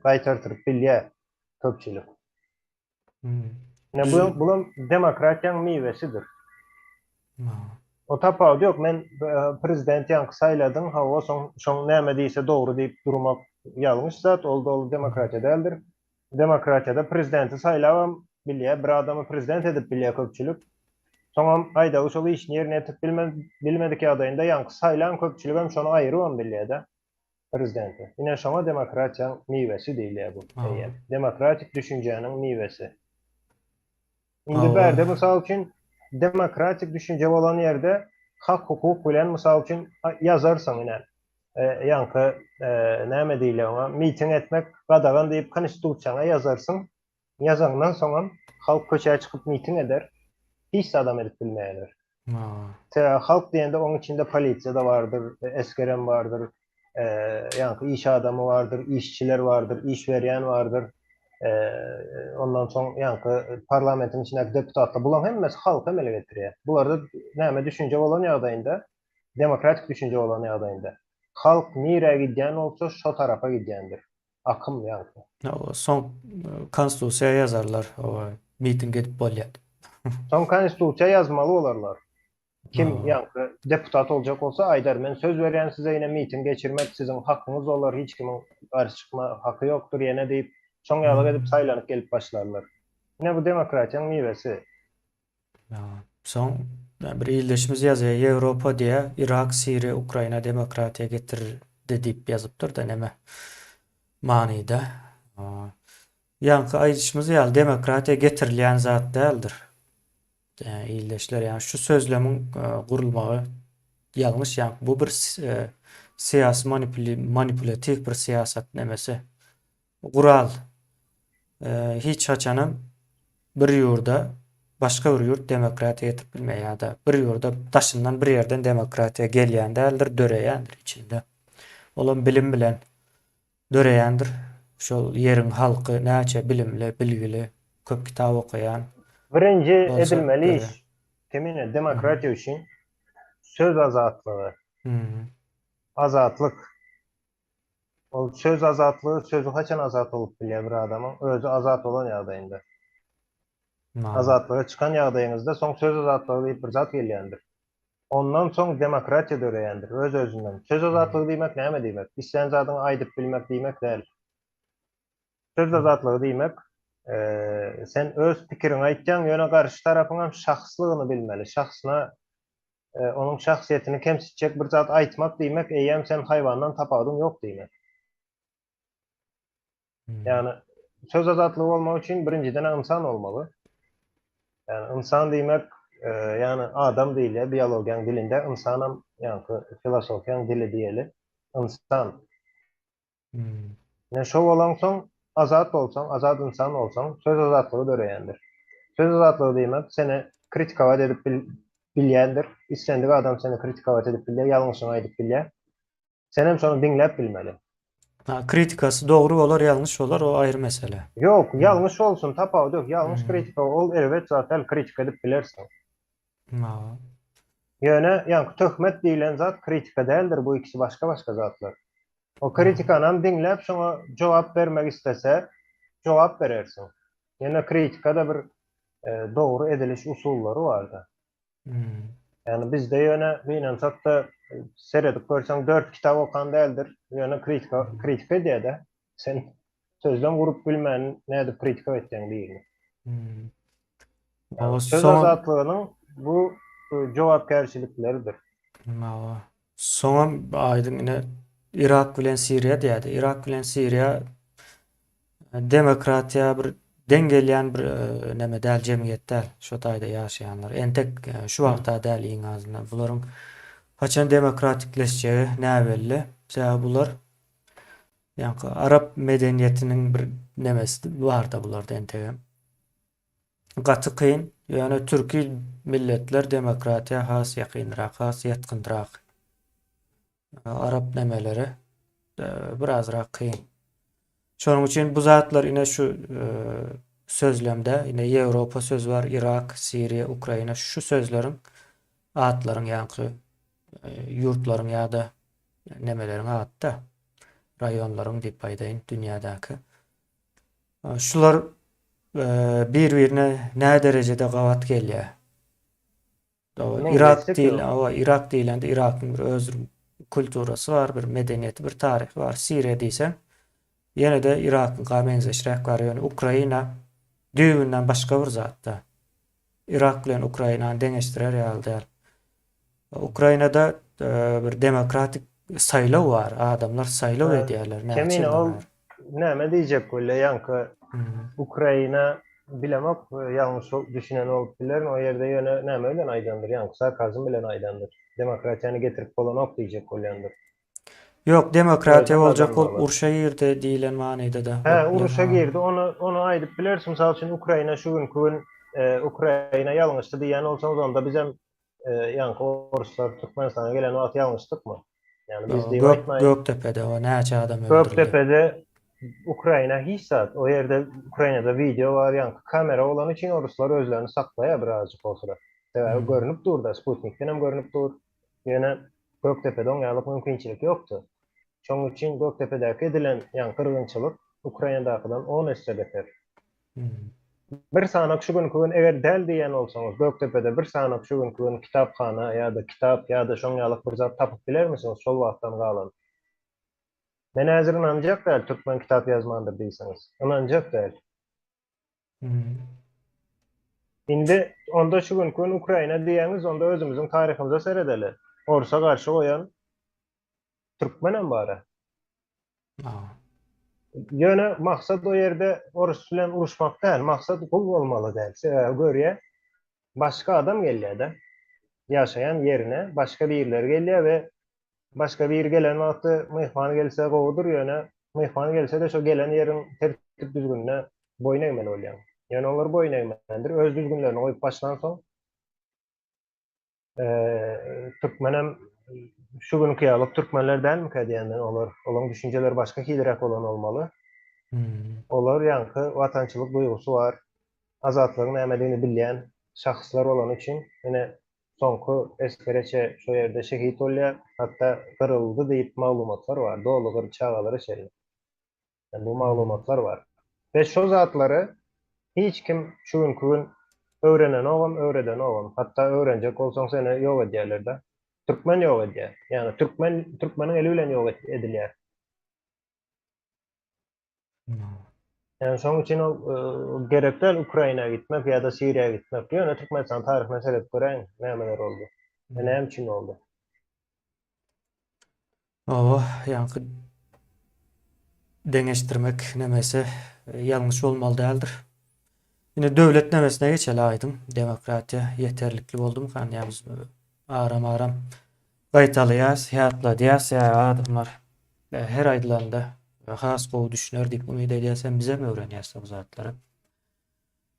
gaýtartyryp bilýär köpçülik. Ine bu bulam demokratiýaň miwesidir. O tapawudy ýok. Men prezident ýaňky saýladyň, hawa, soň şoň näme diýse dogry diýip durmak ýalňyş zat, ol doly demokratiýa däldir. Demokratiýada prezidenti saýlabam bilýär, bir adamy prezident edip bilýär köpçülik. Soňam aýdaly şol işini ýerine ýetirip bilmedik ýagdaýynda ýaňky saýlan köpçüligem şony aýyrybam bilýär-de. Prezidenti. Ine şoňa demokratiýaň miwesi diýilýär bu eýýäm. Demokratik düşünjäniň miwesi. Indi bärde mysal üçin demokratik düşünje bolan ýerde hak-hukuk bilen mysal üçin ýazarsyň ine ýaňky näme diýilýär oňa miting etmek gadagan diýip konstitusiýaňa ýazarsyň. Ýazandan soňam halk köçä çykyp miting eder. Hiç zadam edip bilmeýärler. Sebäbi halk diýende oň içinde polisiýa-da bardyr, esgerem bardyr, ýaňky iş adamy bardyr, işçiler bardyr, iş berýän bardyr. Ondan soň ýaňky parlamentiň içindäki deputatlar, bularyň hemmesi halky emele getirýär. Bularda näme düşünje bolan ýagdaýynda, demokratik düşünje bolan ýagdaýynda, halk nirä gidýän bolsa, şo tarapa gidýändir. Akym ýaňky. Soň konstitusiýa ýazarlar, miting edip bolýar. Soň konstitusiýa ýazmaly bolarlar. Kim ýaňky deputat boljak bolsa aýdar, men söz berýän size ýene miting geçirmek siziň hakyňyz bolar, hiç kimiň garşy çykma haky ýokdur ýene diýip, şoň ýalyk edip saýlanyp gelip başlarlar. Ine bu demokratiýaň miwesi. Soň bir ildeşimiz ýazýar, Ýewropa diýýär, Yrak, Siriýa, Ukraina demokratiýa getirdi diýip ýazypdyr-da neme manyda. Ýaňky aýdyşymyz ýaly demokratiýa getirilýän zat däldir. Ildeşler, ýagny şu sözlemiň gurulmagy ýalňyş, ýagny bu bir syýasy manipulýatiw bir syýasat nemesi. Gural. Hiç haçanam bir ýurda başga bir ýurt demokratiýa getirip bilmeýär ýa-da bir ýurda daşyndan bir ýerden demokratiýa gelýän däldir, döreýändir içinde. Olam bilim bilen döreýändir. Şol ýeriň halky näçe bilimli, bilgili, köp kitap okaýan Birinji bolsa edilmeli döreýär. iş, Kemine, demokratiýa üçin söz azatlygy, azatlyk. Ol söz azatlygy, sözi haçan azat bolup bilýär bir adamyň? Özi azat bolan ýagdaýynda. Azatlyga çykan ýagdaýyňyzda soň söz azatlygy diýip bir zat gelýändir. Ondan soň demokratiýa döreýändir öz-özünden. Söz azatlygy diýmek näme diýmek? Islän zadyňy aýdyp bilmek diýmek däl. Söz azatlygy diýmek, sen öz pikiriňi aýtýaň, ýöne garşy tarapyňam şahslygyny bilmeli. Şahsyna, onuň şahsyýetini kemsitjek bir zat aýtmak diýmek, eýýäm sen haýwandan tapawudyň ýok diýmek. Ýagny söz azatlygy bolmak üçin birinjiden ynsan bolmaly. Ýagny ynsan diýmek, ýagny adam diýilýär biologiýanyň dilinde, ynsanam ýaňky filosofiýanyň dili diýeli. Ynsan. Ine şo bolaňsoň, azat bolsaň, azat ynsan bolsaň, söz azatlygy döreýändir. Söz azatlygy diýmek seni kritikowat edip bilýändir. Islendik adam seni kritikowat edip bilýär, ýalňyşyňy aýdyp bilýär. Senem şony diňläp bilmeli. Ha, kritikasy dogry bolar, ýalňyş bolar, o aýry mesele. Ýok, ýalňyş bolsun, tapawudy ýok. Ýalňyş kritika ol erbet zat däl, kritika edip bilersiň. Ha. Ýöne ýaňky töhmet diýlen zat kritika däldir, bu ikisi başga-başga zatlar. O kritikanam diňläp şoňa jogap bermek islese, jogap berersiň. Ýöne kritikada bir dogry ediliş usullary barda. Ýagny bizde ýöne gynansak-da seredip görseň dört kitap okan däldir. Ýöne kritika kritika edýär-de. Sen sözlem gurup bilmän nädip kritika etýäň birini. Hawa, Söz azatlygynyň bu jogapkärçilikleridir. Hawa. Soňam aýdyň ine Yrak bilen Siriýa diýýärdi. Yrak bilen Siriýa demokratiýa bir deň gelýän bir neme däl, jemgyýet däl. Şo taýda ýaşaýanlar. Entek şu wagta däl iň azyndan. Bularyň haçan demokratikleşjegi näbelli. Sebäbi bular ýaňky arap medeniýetiniň bir nemesi barda bularda entegem. Gaty kyn, ýöne türki milletler demokratiýa has ýakynrak, has ýatgynrak. Arap nemeleri birazrak kyn. Şonuň üçin bu zatlar ine şu sözlemde, ine Ýewropa sözi bar, Irak, Siriýa, Ukraina şu sözleriň atlaryň ýaňky ýurtlaryň ýa-da nemeleriň ady-da, raýonlaryň diýip aýdaýyn dünýädäki. Şular bir-birine nä derejede gabat gelýär? Yrak diýil, hawa, Yrak diýlende Yrakyň bir öz kulturasy bar, bir medeniýeti, bir taryhy bar. Siriýa diýseň, ýene-de Yrakyňka meňzeşräk bar. Ýöne Ukraina düýbünden başga bir zatda. Yrak bilen Ukrainany deňeşdirer ýaly däl. Ukrainada bir demokratik saýlaw bar, adamlar saýlaw edýärler näçe Kemine ol näme diýjek bolýar ýaňky Ukraina bilemok ýalňyş düşünen bolup bilerin o ýerde ýöne näme bilen aýdandyr ýaňky sarkazm bilen aýdandyr demokratiýany getirip bolanok diýjek bolýandyr. Ýok demokratiýa boljak bolup urşa girdi diýlen manyda-da. Hä uruşa girdi ony ony aýdyp bileris mysal üçin Ukraina şu günki gün Ukraina ýalňyşdy diýýän bolsaňyz onda bizem ýaňky oruslar Türkmenistana gelen wagty ýalňyşdykmy? Ýagny biz diýip aýtmaýyn. Gökdepede o näçe adam öldürildi. Gökdepede Ukraina hiç zat. O ýerde Ukrainada wideo bar, ýaňky kamera bolany üçin oruslar özlerini saklaýar birazajyk bolsa-da. Sebäbi görnüp dur-da, sputnikden hem görnüp dur. Ýöne Gökdepede oň ýalyk mümkinçilik ýokdy. Şonuň üçin Gökdepedäki edilen ýaňky gyrgynçylyk Ukrainadakydan on esse beter. Bir sanak şu günki gün eger däl diýýän bolsaňyz, Gökdepede bir sanak şu günki gün kitaphana ýa-da kitap ýa-da şoň ýalyk bir zat tapyp bilermisiňiz şol wagtdan galan? Men häzir ynanjak däl türkmen kitap ýazmandyr diýseňiz. Ynanjak däl. Indi onda şu günki gün Ukraina diýýäňiz, onda özümiziň taryhymyza seredeli. Orsa garşy goýan türkmenem bar-a. Ýöne maksat o ýerde orus bilen uruşmak däl, maksat gul bolmaly däl. Sebäbi görýär, başga adam gelýär-de. Ýaşaýan ýerine başga birileri gelýär we başga biri gelen wagty myhman gelse gowudyr, ýöne myhman gelse-de şo gelen ýeriň tertip-düzgünine boýun egmeli bolýaň. Ýöne olar boýun egmändir, öz düzgünlerini goýup başlansoň, Türkmenem şu günki ýaly türkmenler dälmikä diýen men olar. Olaryň düşünjeleri başga hiliräk bolan bolmaly. Olar ýaňky watançylyk duýgusy bar, azatlygyň nämedigini bilýän şahslar bolany üçin ine soňky esgereçe şo ýerde şehit bolýar, hatda gyryldy diýip maglumatlar bar, doly gyr çagalara çenli. Yani bu maglumatlar bar. Ve şo zatlary hiç kim şu günki gün öwrenenogam, öwredenogam. Hatda öwrenjek bolsaň seni ýok edýärler-de. Türkmen ýok edýär. Ýagny türkmen türkmeniň eli bilen ýok edilýär. Ýagny şoň üçin ol gerek däl Ukraina gitmek ýa-da Siriýa gitmek. Ýöne Türkmenistan taryhyna seredip göräýiň, nämeler boldy we näme üçin boldy. Hawa, ýaňky deňeşdirmek nemesi ýalňyş bolmaly däldir. Indi döwlet nemesine geçeli aýdyň. Demokratiýa ýeterlikli boldumykan ýa biz aram-aram gaýtalaýas, ýatladýas ýa adamlar her aýdylanda has gowy düşüner diýip umyt edýäs hem bizem öwrenýäs bu zatlary.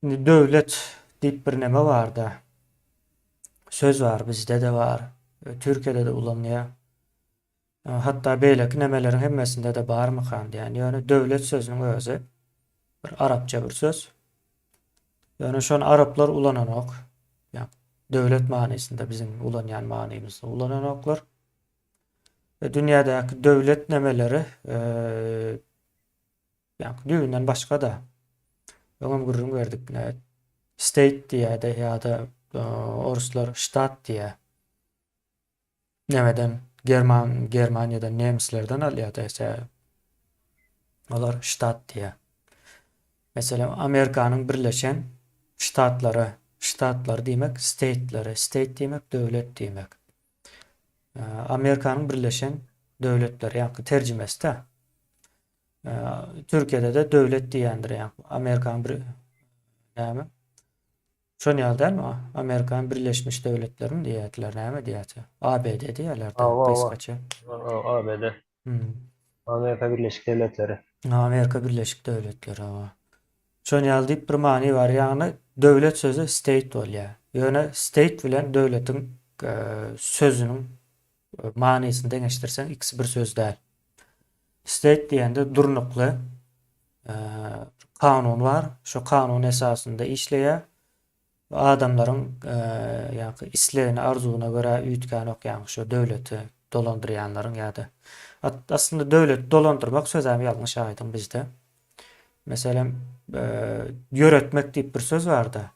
Indi döwlet diýip bir neme barda. Söz bar bizde-de bar. Türkiýede-de ulanylýar. Hatda beýleki nemeleriň hemmesinde-de barmykan diýýän. Ýöne döwlet sözüniň özi bir arapça bir söz. Ýöne şony araplar ulananok. Ýa döwlet manysynda biziň ulanýan manymyzda ulananoklar. Dünýädäki döwlet nemeleri Ýa düýbünden başga-da. Öňem gürrüň berdik. State diýýär-de ýa-da oruslar ştat diýýär. Nämeden? German Germaniýadan nemislerden alýar-da sebäbi. Olar ştat diýýär. Meselem, Amerikanyň Birleşen Ştatlary, ştatlary diýmek state-leri, state diýmek döwlet diýmek. Amerikanyň Birleşen Döwletleri ýaňky terjimesi-de. Türkiýede-de döwlet diýendir ýa Amerikanyň bir näme? Şon ýaly dälmi? Amerikanyň Birleşmiş Döwletlerimi diýýärdiler, näme diýýärdi? ABD diýýärler-de gysgaça. ABD. Hmm. Amerika Birleşik Döwletleri. Amerika Birleşik Döwletleri, hawa. Şon ýaly diýip bir many bar, ýagny döwlet sözi state bolýar. Ýöne state bilen döwletiň sözüniň manysyny deňeşdirseň ikisi bir söz däl. State diýende durnukly kanun bar. Şo kanun esasynda işleýär. Adamlaryň ýa-da islegine, arzuwyna görä üýtgänok, ýagny şo döwleti dolandyrýanlaryň ýa-da aslynda döwleti dolandyrmak sözem ýalňyş aýdyň bizde. Meselem, ýöretmek diýip bir söz bar-da.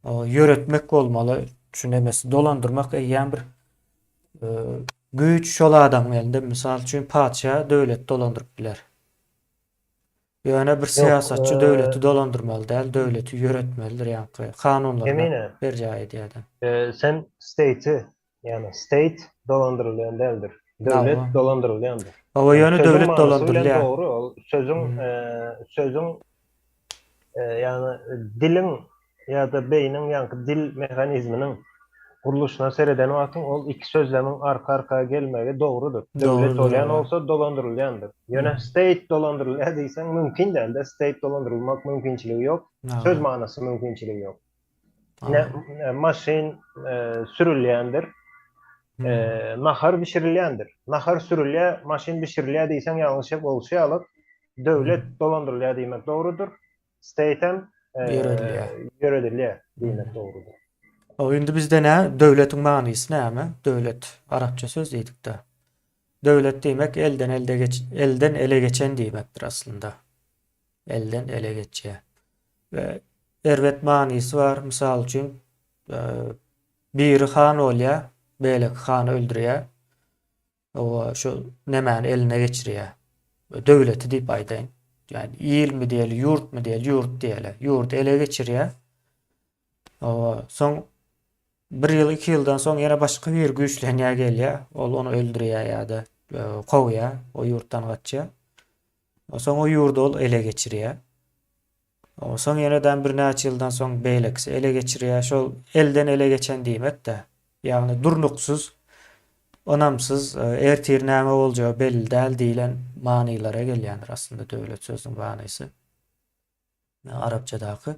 Ýöretmek bolmaly, şu nemesi dolandyrmak eýýäm bir güýç şol adamyň elinde. Mysal üçin, patyşa döwleti dolandyryp biler. Ýöne bir syýasatçy döwleti dolandyrmaly däl, döwleti ýöretmelidir, ýaňky kanunlaryny berjaý edýär. Sen state-i, ýagny state dolandyrylýan däldir. Döwlet dolandyrylýandyr. Hawa, ýöne döwlet dolandyrylýar. Dogry, ol sözüň sözüň Ýagny diliň ýa-da beýniň ýaňky dil mehanizminiň gurluşyna sereden wagtyň ol iki sözlemiň arka-arka gelmegi dogrudyr. Döwlet bolýan bolsa dolandyrylýandyr. Ýöne state dolandyrylýar diýseň mümkin däl-de, state dolandyrylmak mümkinçiligi ýok. Söz manysy mümkinçiligi ýok. Ine maşyn sürülýändir. Nahar bişirilýändir. Nahar sürülýär, maşyn bişirilýär diýseň ýalňyş bolşy ýaly döwlet dolandyrylýar diýmek dogrudyr. State hem ýöredilýär. Ýöredilýär diýmek dogrudyr. O indi bizde nä döwletiň manysy näme? Döwlet arapça söz diýdikde. Döwlet diýmek elden elde geç elden ele geçen diýmekdir aslynda. Elden ele geçýär. We erbet manysy bar. Mysal üçin, biri han bolýar, beýleki hany öldürýär. Owa, şu nemäni eline geçirýär. Döwleti diýip aýdaýyn. Ýagny ilmi diýeli, ýurtmy diýeli, ýurt diýeli. Ýurdy ele geçirýär. Owa, soň bir ýyl, iki ýyldan soň ýene başga biri güýçlenýär gelýär. Ol ony öldürýär ýa-da e, kowýar, o ýurtdan gaçýar. Soň o ýurdy ol ele geçirýär. Soň ýene-de birnäçe ýyldan soň beýlekisi ele geçirýär. Şol elden ele geçen diýmek-dä. Ýagny durnuksyz, ynamsyz, ertir näme boljagy belli däl diýlen manylara gelýändir aslynda döwlet sözüniň manysy. Arapçadaky.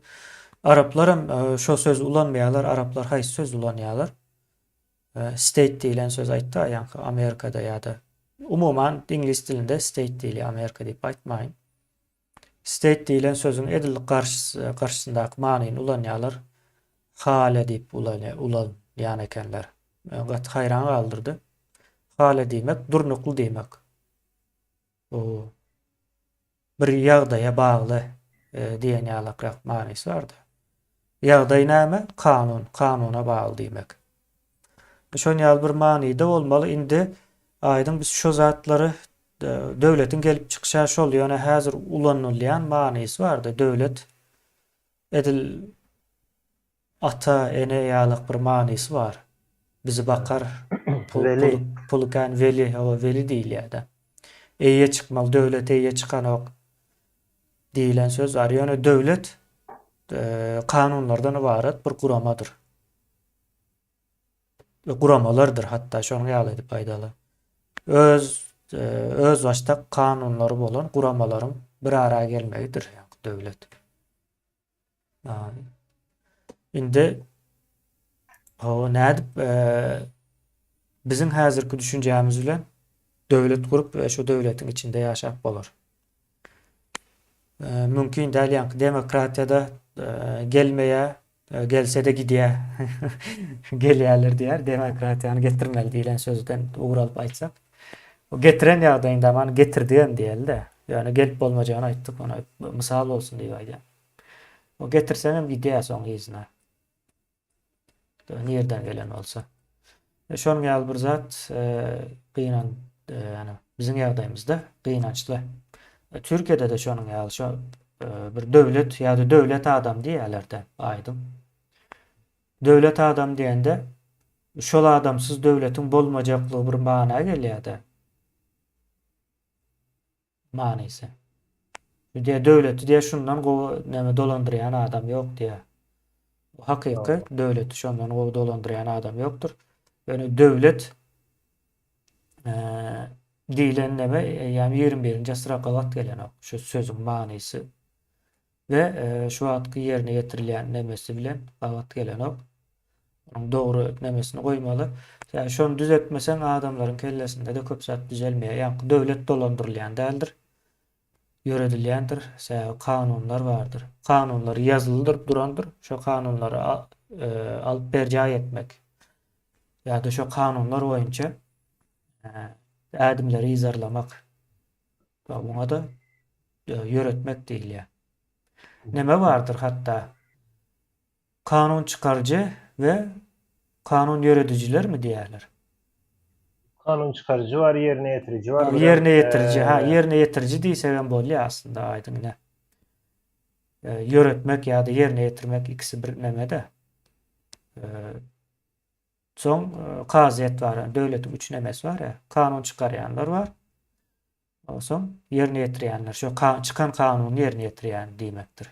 Araplar hem şo sözi ulanmaýarlar. Araplar haýsy sözi ulanýarlar? State diýlen söz aýtdy, ýaňky Amerikada ýa-da umuman iňlis dilinde state diýilýär, Amerika diýip aýtmaýyn. State diýlen sözüň edil garşysyndaky manyny ulanýarlar. Hale diýip ulanýan ekenler. Meni gaty haýran galdyrdy. Hale diýmek durnukly diýmek. Bu bir ýagdaýa bagly e, diýen ýalakrak manysy bardy. Ýagdaý näme? Kanun, kanuna bagly diýmek. Şon ýaly bir manyda bolmaly. Indi aýdyň biz şu zatlary Döwletiň gelip çykyşa şol ýöne häzir ulanylýan manysy barda döwlet edil ata ene ýalak bir manysy bar. Bizi bakar pul Weli. puly kän weli hawa weli diýilýärde. Eýe çykmaly döwlet eýe çykanok diýilen söz bar. Ýöne döwlet kanunlardan ybarat bir guramadyr. Guramalardyr hatda şonuň ýaly edip aýdaly. Öz özbaşdak kanunlary bolan guramalaryň bir ara gelmegidir ýaňky döwlet. Indi hawa nädip biziň häzirki düşünjämiz bilen döwlet gurup we şu döwletiň içinde ýaşap bolar. Mümkin däl ýaňky demokratiýada gelmeýär Gelse-de gidýär. Gelýärler diýýär. Demokratiýany getirmeli diýlen sözden ugur alyp aýtsak. O getiren ýagdaýynda man getirdigem diýeli-de. Ýöne gelip bolmajagyny aýtdyk, ony mysal bolsun diýip aýdýan. O getirseňem gidýär soň yzyna. Nirden gelen bolsa. E, şonuň ýaly bir zat e, gynan e, ýani biziň ýagdaýymyzda gynançly. Türkiýede-de şonuň ýaly şo bir döwlet ýa-da döwlet adam diýýärler-de aýdyň. Döwlet adam diýende şol adamsyz döwletiň bolmajaklygy bir mana gelýär-de. Manysy. Diýýär döwleti diýýär şundan gowy näme dolandyrýan adam ýok diýýär. Hakyky döwleti şondan gowy dolandyrýan adam ýokdur. Ýöne döwlet diýlen neme ýa 21-nji asyra gabat gelenok şu sözüň manysy we şu wagtky ýerine ýetirilýän nemesi bilen gabat gelenok. Onuň dogry nemesini goýmaly. Sebäbi şony düzetmeseň adamlaryň kellesinde-de köp zat düzelmeýär. Ýaňky döwlet dolandyrylýan däldir. Ýöredilýändir. Sebäbi kanunlar bardyr. Kanunlar ýazylydyr, durandyr. Şo kanunlary e, alyp berjaý etmek ýa-da şo kanunlar boýunça e, ädimleri yzarlamak. Muňa-da e, ýöretmek diýilýär. Neme bardyr hatda? Kanun çykaryjy we kanun ýöredijilermi diýýärler? Kanun çykaryjy bar, ýerine ýetiriji bar. Ýerine ýetiriji, ha, ýerine ýetiriji diýsegem bolýar aslynda aýdyň ine. Ýöretmek ýa-da ýerine ýetirmek ikisi bir neme-de. Soň kazyýet bar, döwletiň üç nemesi bar ýa, kanun çykarýanlar bar. Onsoň ýerine ýetirýänler, şo çykan kanuny ýerine ýetirýän diýmekdir.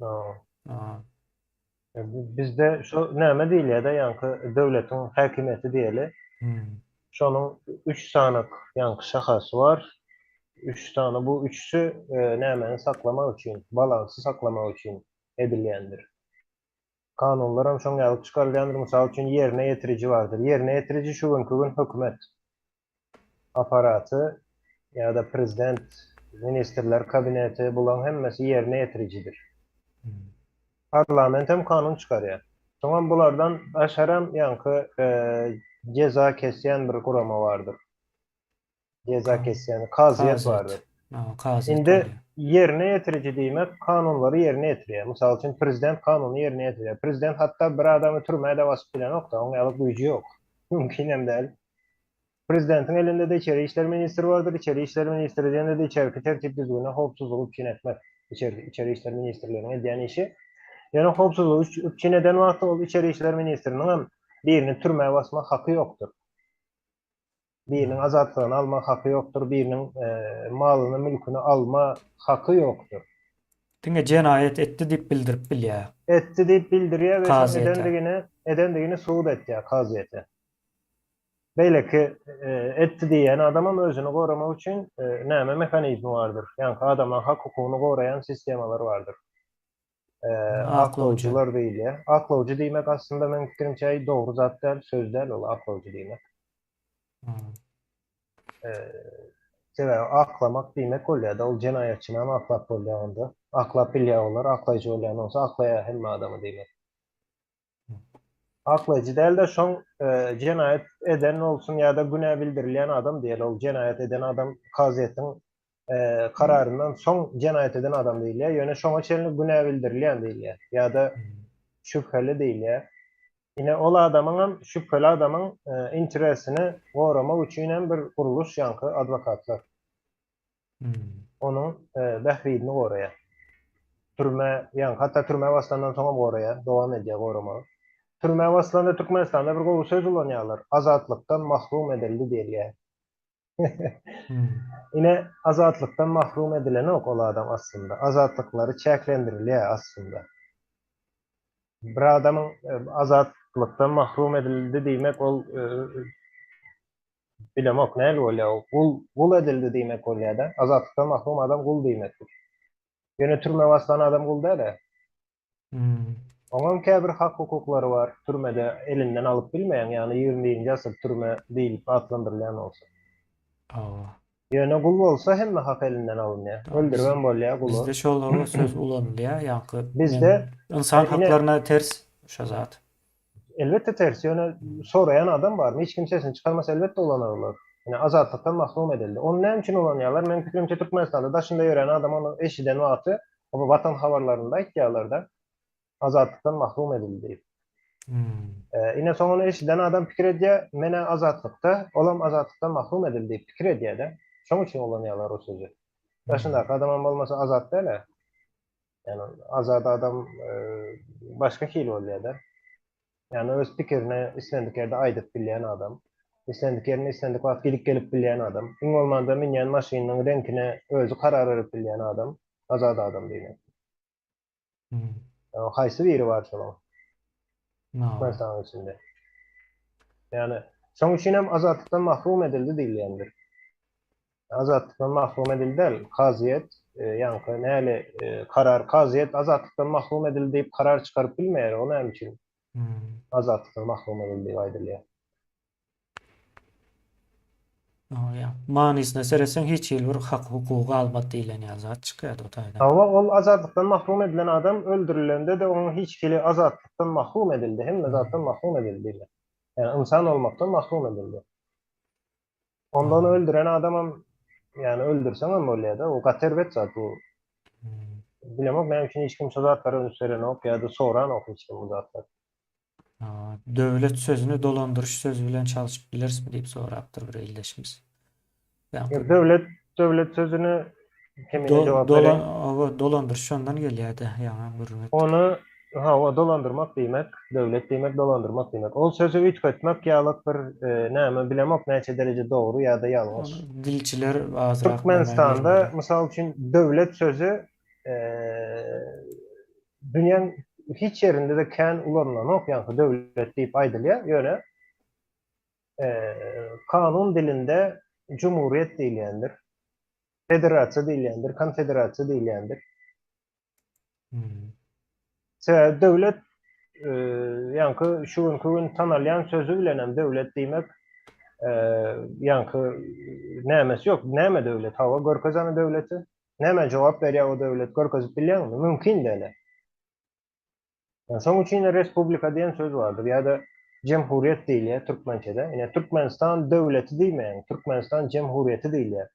Ha. Bizde şo näme diýilýär-de, ýaňky döwletiň häkimiýeti diýeli. Hmm. Şonuň üç sany ýaňky şahasy bar. Üç sany bu üçüsi e, nämäni saklamak üçin, balansy saklamak üçin edilýändir. Kanunlaram şoň ýaly çykarylýandyr. Mysal üçin, ýerine ýetiriji bardyr. Ýerine ýetiriji şu günki gün hökümet. Aparaty ýa-da prezident, ministrler kabineti bulaň hemmesi ýerine ýetirijidir. Parlament hem kanun çykarýar. Soňam bulardan daşaram ýaňky jeza kesýän bir gurama bardyr. Jeza kesýän kazyýet bardyr. Kazyýet Indi bolýar. Ýerine ýetiriji diýmek kanunlary ýerine ýetirýär. Mysal üçin prezident kanuny ýerine ýetirýär. Prezident hatda bir adamy türmä-de basyp bilenok-da, oň ýaly güýji ýok. Mümkinem däl. Prezidentiň elinde-de içeri işler ministri bardyr. İçeri işler ministri diýende-de içerki tertip-düzgüni, howpsuzlygy üpjün etmek. Içeri, içeri işler ministrliginiň edýän işi. Ýöne howpsuzlygy üpjün eden wagty ol içeri işler ministriniňem birini türmä basmak haky ýokdur. Biriniň azatlygyny alma haky ýokdur, biriniň malyny, mülküni alma haky ýokdur. Diňe jenaýat etdi diýip bildirip bilýär. Etdi diýip bildirýär we şoň edendigini, edendigini subut etýär kazyýete. Beýleki etdi diýýän adamam özüni goramak üçin näme mehanizmi bardyr? Ýaňky adamlaryň hak-hukugyny goraýan sistemalar bardyr. Aklawjylar diýilýär. Aklawjy diýmek aslynda meň pikirimçe dogry zat däl, söz däl ol aklawjy diýmek. Sebäbi aklamak diýmek bolýar-da, ol jenaýatçynam aklap bolýar onda. Aklap bilýär olar, aklaýjy bolýan bolsa aklaýar hemme adamy diýmek. Aklaýjy däl-de, şoň jenaýat eden bolsun ýa-da günä bildirilýän adam diýeli, ol jenaýat eden adam kazyýetiň kararyndan soň jenaýat eden adam diýilýär, ýöne şoňa çenli günä bildirilýän diýilýär ýa-da şübheli diýilýär. Ine, ol adamyňam, şübheli adamyň interesini goramak üçin hem bir gurluş ýaňky adwokatlar. Onuň bähbidini goraýar. Türme, ýaňky hatda türmä baslandan soňam goraýar, dowam edýär goramagy. Türmä baslanda Türkmenistanda bir gowy söz ulanýarlar, azatlykdan mahrum edildi diýilýär. Ine, azatlykdan mahrum edilenok ol adam aslynda. Azatlyklary çäklendirilýär aslynda. Bir adamyň azatlykdan mahrum edildi diýmek ol bilemok nähili bolýar ol. Gul, gul edildi diýmek bolýar-da. Azatlykdan mahrum adam gul diýmekdir. Ýöne türmä basylan adam gul däl-ä. Oňam käbir hak-hukuklary bar, türmede elinden alyp bilmeýäň, ýagny 21-nji asyr türme diýlip atlandyrylýan bolsa. Hawa. Ýöne gul bolsa hemme hak elinden alynýar. Öldüribem bolýar guly. Bizde şol hawa söz ulanylýar, ýaňky Bizde ynsan haklaryna ters şo zat. Elbetde ters, ýöne soraýan adam barmy? Hiç kim sesini çykarmasa elbetde ulanarlar. Ine azatlykdan mahrum edildi. Ony näme üçin ulanýarlar? Meniň pikirimçe Türkmenistanda daşynda ýören adam ony eşiden wagty bu Watan habarlarynda aýtýarlar-da, azatlykdan mahrum edildi diýip. Ine soň ony eşiden adam pikir edýär, men-ä azatlykda, olam azatlykdan mahrum edildi diýip pikir edýär-de. Şoň üçin ulanýarlar o sözi. Daşyndaky adamam bolmasa azat däl-ä. Ýagny azat adam başga hili bolýar-da. Ýagny öz pikirini islendik ýerde aýdyp bilýän adam, islendik ýerine islendik wagt gidip gelip bilýän adam, iň bolmanda münýän maşynynyň reňkine özi karar berip bilýän adam, azat adam diýmek. Haýsy biri bar şolaň? Türkmenistanyň içinde. Ýagny şoň üçin hem azatlykdan mahrum edildi diýilýändir. Azatlykdan mahrum edildi däl, kazyýet, ýaňky näli karar, kazyýet azatlykdan mahrum edildi diýip karar çykaryp bilmeýär, o näme üçin azatlykdan mahrum edildi diýip aýdylýar? Ýa, manysyna seretseň hiç hili bir hak-hukugy galmady diýlen ýaly zat çykýar o taýdan. Hawa, ol azatlykdan mahrum edilen adam öldürilende-de onuň hiç hili azatlykdan mahrum edildi, hemme zatdan mahrum edildi diýmek. Ýagny ynsan bolmakdan mahrum edildi. Onda ony öldüren adamam ýagny öldürseňem bolýar-da, o gaty erbet zat bu. Bilemok näme üçin hiç kim şo zatlara üns berenok ýa-da soranok hiç kim bu zatlary. Döwlet sözüni dolandyryş sözi bilen çalşyp bilerismi diýip sorapdyr bir ildeşimiz. Ýa döwlet döwlet sözüni kemine jogap bereýin. Hawa dolandyryş şondan gelýär-de, ýaňam gürrüň etdik. Ony hawa dolandyrmak diýmek, döwlet diýmek, dolandyrmak diýmek. Ol sözi üýtgetmek ýalyk bir näme bilemok näçe dereje dogry ýa-da ýalňyş. Ony dilçiler azrak Türkmenistanda mysal üçin döwlet sözi dünýäň hiç ýerinde-de kän ulanylanok ýaňky döwlet diýip aýdylýar, ýöne kanun dilinde jumhurýet diýilýändir. Federasiýa diýilýändir, konfederasiýa diýilýändir. Sebäbi döwlet ýaňky şu günki gün tanalýan sözi bilen hem döwlet diýmek ýaňky nämesi ýok. Näme döwlet? Hawa, görkez hany döwleti. Nämä jogap berýär o döwlet? Görkezip bilýäňmi? Mümkin däl. Şonuň üçin respublika diýen söz bardyr ýa-da jemhuriýet diýilýär türkmençede. Ine, Türkmenistan döwleti diýmeýäň, Türkmenistan jemhuriýeti diýilýär.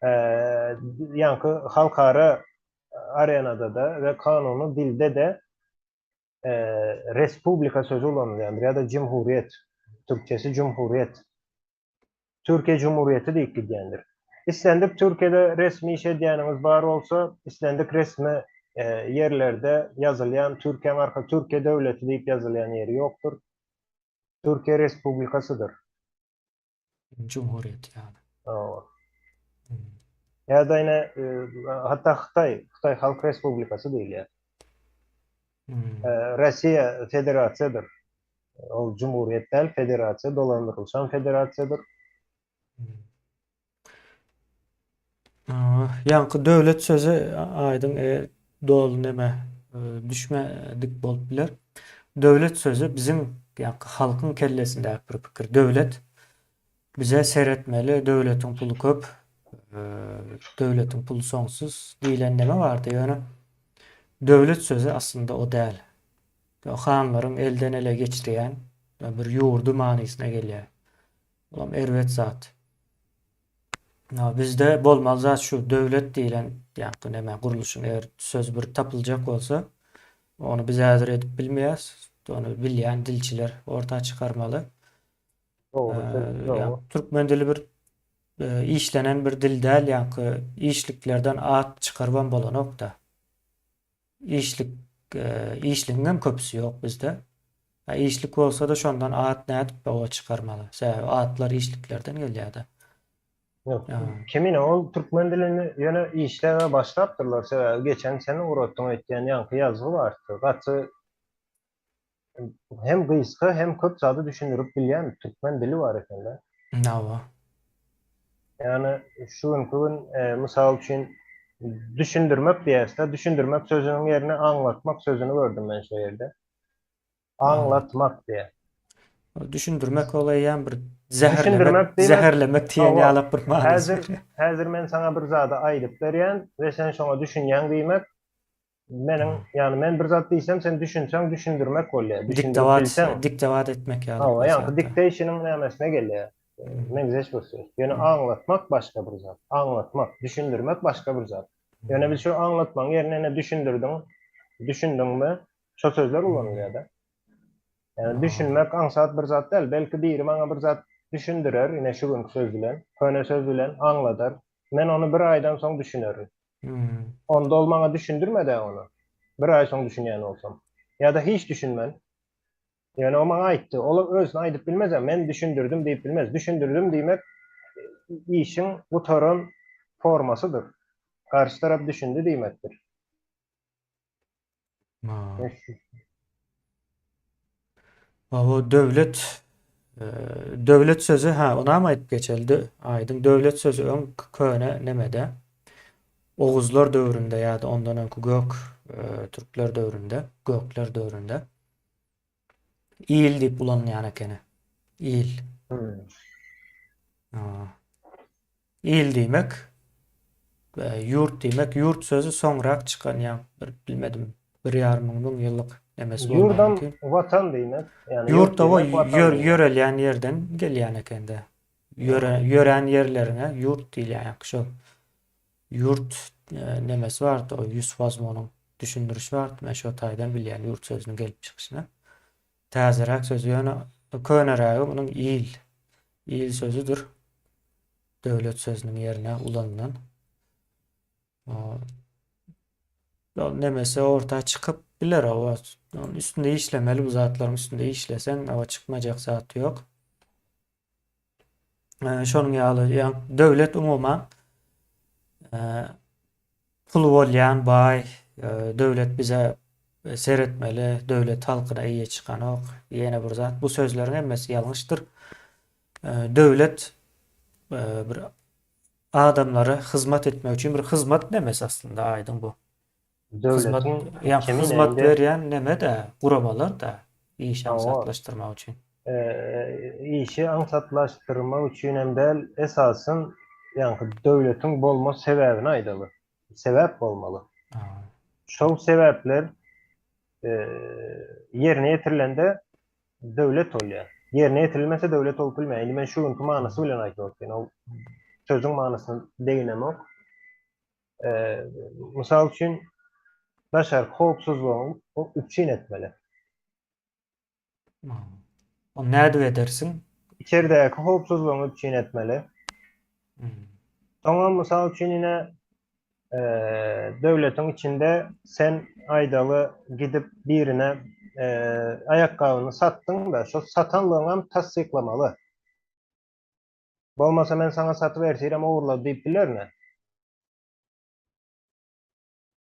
Ýaňky halkara arenada-da we kanuny dilde-de respublika sözi ulanylýandyr ýa-da jemhuriýet, türkçesi cumhuriyet. Türkiýe Cumhuriyeti diýip gidýändir. Islendik Türkiýede resmi iş edýäniňiz bar bolsa, islendik resmi ýerlerde ýazylýan Türkiýäň arka Türkiýe döwleti diýip ýazylýan ýeri ýokdur. Türkiýe Respublikasydyr. Cumhuriyet ýaly. Hawa. Ýa-da ine hatda Hytaý, Hytaý Halk Respublikasy diýilýär. Russiýa federasiýadyr. Ol jumhuriýet däl, federasiýa, dolandyrylyşan federasiýadyr. Ýaňky döwlet sözi aýdyň e, doly neme düşmedik bolup biler. Döwlet sözi biziň ýaňky halkyň kellesindäki bir pikir. Döwlet bize seretmeli, döwletiň puly köp, döwletiň puly soňsuz diýlen neme bardy, ýöne döwlet sözi aslynda o däl. Hanlaryň elden ele geçirýän bir ýurdy manysyna gelýär. Olam erbet zat. Bizde bolmaly zat şu döwlet diýlen ýaňky neme gurluşyň eger söz bir tapyljak bolsa, ony biz häzir edip bilmeýäs. Ony bilýän dilçiler orta çykarmaly. Dogry söz, dogry. Türkmen dili bir işlenen bir dil däl, ýaňky işliklerden at çykarybam bolanok-da. Işlik işligiňem köpüsi ýok bizde. A işlik bolsa-da şondan at nädip oba çykarmaly? Sebäbi atlar işliklerden gelýär-de. Ýok. Kemine ol türkmen dilini ýöne işläbe başlapdyrlar. Sebäbi geçen sen ugratdyň öýtýän ýaňky ýazgy bardy. Gaty hem gysga hem köp zady düşündirip bilýän türkmen dili bar ekende. Hawa. Ýagny şu günki gün e, mysal üçin düşündirmek diýäs-de, düşündirmek sözüniň ýerine aňlatmak sözüni gördüm men şu ýerde. Aňlatmak diýä. Düşündirmek ol eýýäm bir zäherlemek, zäherlemek diýen ýalak bir manysy. Häzir, häzir men saňa bir zady aýdyp berýän we sen şoňa düşünýäň diýmek Meniň, ýagny men bir zat diýsem, sen düşünseň, düşündirmek bolýar. Düşündirip Diktowat, bilseň. diktowat etmek ýaly Hawa, bir ýaňky zatda. dictation-yň nämesine gelýär. Meňzeş bir söz. Ýöne aňlatmak başga bir zat. Aňlatmak, düşündirmek başga bir zat. Ýöne biz şu aňlatmagyň ýerine ine düşündirdiň, düşündiňmi, şo sözler ulanylýar-da. Ýagny düşünmek aňsat bir zat däl. Belki biri maňa bir zat düşündirer, ine şu günki söz bilen, köne söz bilen aňladar. Men ony bir aýdan soň düşünerin. Onda ol maňa düşündirmedi-ä ony. Bir aý soň düşünýän bolsam. Ýa-da hiç düşünmen. Ýöne o maňa aýtdy. Ol özüne aýdyp bilmez-ä, men düşündirdim diýip bilmez. Düşündirdim diýmek işiň gutaran formasydyr. Garşy tarap düşündi diýmekdir. Hawa, döwlet döwlet sözi ha, onam aýdyp geçeli. Aýdyň döwlet sözi öň köne nemede Oguzlar döwründe ýa-da ondan öňki gök türkler döwründe, gökler döwründe il diýip ulanylýan ekeni. Il. Hmm. Il diýmek, ýurt diýmek, ýurt sözi soňrak çykan ýa bir bilmedim, bir ýarym müň, müň ýyllyk nemesi bolmagy Ýurdam mümkin. watan diýmek, ýagny Ýurt ýurt oba diýmek, watan ýör, diýmek. ýörelýän ýerden gelýän ekende. Ýöre, ýörän ýerleriňe ýurt diýilýän ýaňky şol ýurt nemesi bardy, o Ýusuf Azmunyň düşündirişi bardy, men şo taýdan bilýän ýurt sözüniň gelip çykyşyny. Täzeräk sözi ýöne könerägi munuň il, il sözüdir. Döwlet sözüniň ýerine ulanylan. Ol nemesi orta çykyp biler o. Onun üstünde işlemeli bu zatlaryň üstünde işleseň, o çykmajak zat ýok. Şonuň ýaly, ýa döwlet umuman puly bolýan baý, döwlet bize seretmeli, döwlet halkyna eýe çykanok, ýene bir zat. Bu sözleriň hemmesi ýalňyşdyr. Döwlet bir adamlara hyzmat etmek üçin bir hyzmat nemesi aslynda aýdyň bu. Hyzmat, Döwletiň ýa kemine hyzmat indi berýän neme-de, guramalar-da işi hawa, aňsatlaşdyrmak üçin. işi aňsatlaşdyrmak üçin hem däl, esasyn ýaňky döwletiň bolma sebäbini aýdaly. Sebäp bolmaly. Şol sebäpler ýerine ýetirilende döwlet bolýar. Ýerine ýetirilmese döwlet bolup bilmeýär. Indi men şu günki manysy bilen aýdyp otyryn. Ol. sözüň manysyna deginemok. Mysal üçin, daşarky howpsuzlygyňy üpjün etmeli. Ony nädip edersiň? Içeridäki howpsuzlygyňy üpjün etmeli. Soňam mysal üçin ine döwletiň içinde sen aýdaly gidip birine aýakgabyny satdyň-da, şo satanlygyňam tassyklamaly. Bolmasa men saňa satyp ertirem ogurlady diýip bilerin-ä.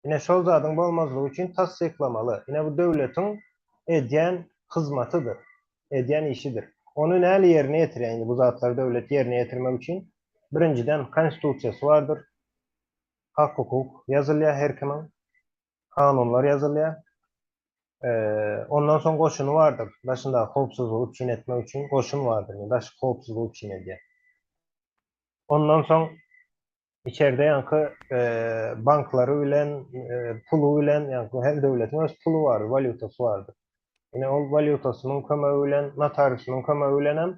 Ine şol zadyň bolmazlygy üçin tassyklamaly. Ine bu döwletiň edýän hyzmatydyr, edýän işidir. Ony näli ýerine ýetirýär indi bu zatlary döwlet ýerine ýetirmek üçin birinjiden konstitusiýasy bardyr. Hak-hukuk ýazylýar her kimiň. Kanunlar ýazylýar. Ondan soň goşuny bardyr. Daşyndaky howpsuzlygy üpjün etmek üçin goşun bardyr. Indi daşky howpsuzlygy üpjün edýär. Ondan soň içerde ýaňky banklary bilen, puly bilen, ýaňky her döwletiň öz puly bardyr, walýutasy bardyr. Ine ol walýutasynyň kömegi bilen, notariusynyň kömegi bilen hem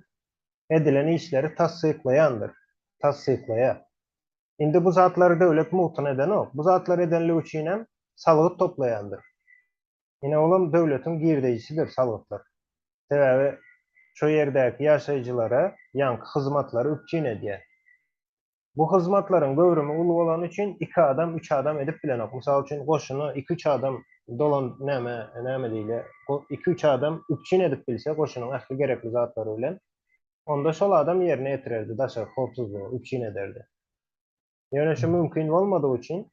edilen işleri tassyklaýandyr, tassyklaýar. Indi bu zatlary döwlet mugtuna edenok. Bu zatlary edenligi üçin hem salgyt toplaýandyr. Ine olam döwletiň girdejisidir salgytlar. Sebäbi şo ýerdäki ýaşaýjylara ýaňky hyzmatlary üpjün edýär. Bu hyzmatlaryň göwrümi uly bolany üçin iki adam, üç adam edip bilenok. Mysal üçin goşuny iki-üç adam dolan näme näme diýilýär, iki-üç adam üpjün edip bilse goşunyň ähli gerekli zatlary bilen, onda şol adam ýerine ýetirerdi daşarky howpsuzlygy üpjün ederdi. Ýöne şu mümkin bolmadygy üçin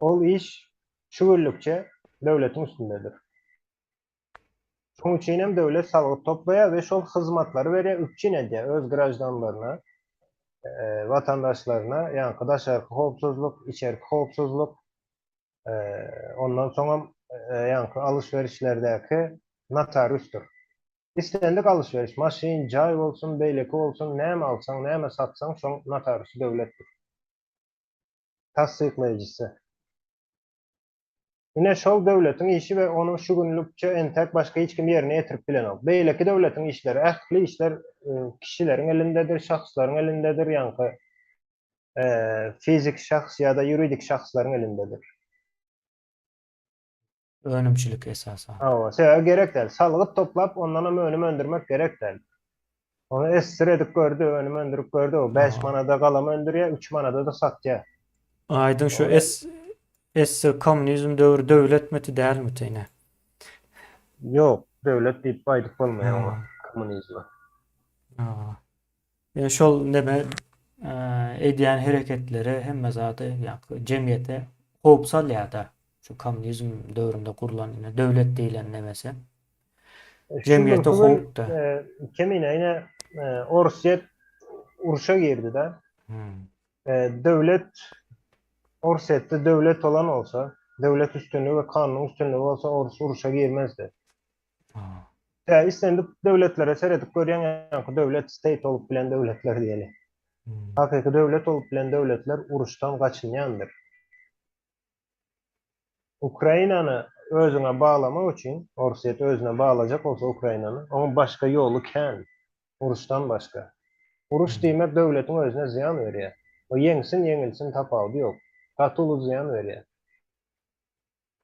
ol iş şu günlükçe döwletiň üstündedir. Şonuň üçin hem döwlet salgyt toplaýar we şol hyzmatlary berýär, üpjün edýär öz graždanlaryna, watandaşlaryna, ýaňky daşarky howpsuzlyk, içerki howpsuzlyk, ondan soňam ýaňky alyş-berişlerdäki notariusdyr. Islendik alyş-beriş, maşyn, jaý bolsun, beýleki bolsun, näme alsaň, näme satsaň, şoň notariusy döwletdir. Tassyklaýjysy. Ine şol döwletiň işi we ony şu günlükçe entäk başga hiç kim ýerine ýetirip bilenok. Beýleki döwletiň işleri, ähli işler kişileriň elindedir, şahslaryň elindedir, ýaňky fiziki şahs ýa-da ýuridik şahslaryň elindedir. Önümçilik esasan. Hawa, sebäbi gerek däl. Salgyt toplap, ondanam önüm öndürmek gerek däl. Ony SSR edip gördi, önüm öndürip gördi. O 5 manada galam öndürýär, 3 manada-da satýar. Aýdyň şu SSR kommunizm döwri döwletmiti dälmiti ine? Ýok, döwlet diýip aýdyp bolmaýar oňa, kommunizme. Ýöne şol neme edýän hereketleri hemme zady ýa-da jemgyýete howp salýar-da. Şu kommunizm döwründe gurlan ine döwlet diýlen nemesi. Jemgyýete howp-da. Kemine ine Orsýet urşa girdi-de. Döwlet Orsýetde döwlet bolan bolsa, döwlet üstünligi we kanunyň üstünligi bolsa ors urşa girmezdi. Tä islendik döwletlere seredip görýäň ýaňky döwlet state bolup bilen döwletler diýeli. Hakyky döwlet bolup bilen döwletler uruşdan gaçynýandyr. Ukrainany özüňe baglamak üçin Orsýet özüne baglajak bolsa Ukrainany onuň başga ýoly kän uruşdan başga. Uruş diýmek döwletiň özüne zyýan berýär. O ýeňsin ýeňilsin tapawudy ýok. Gaty uly zyýan berýär.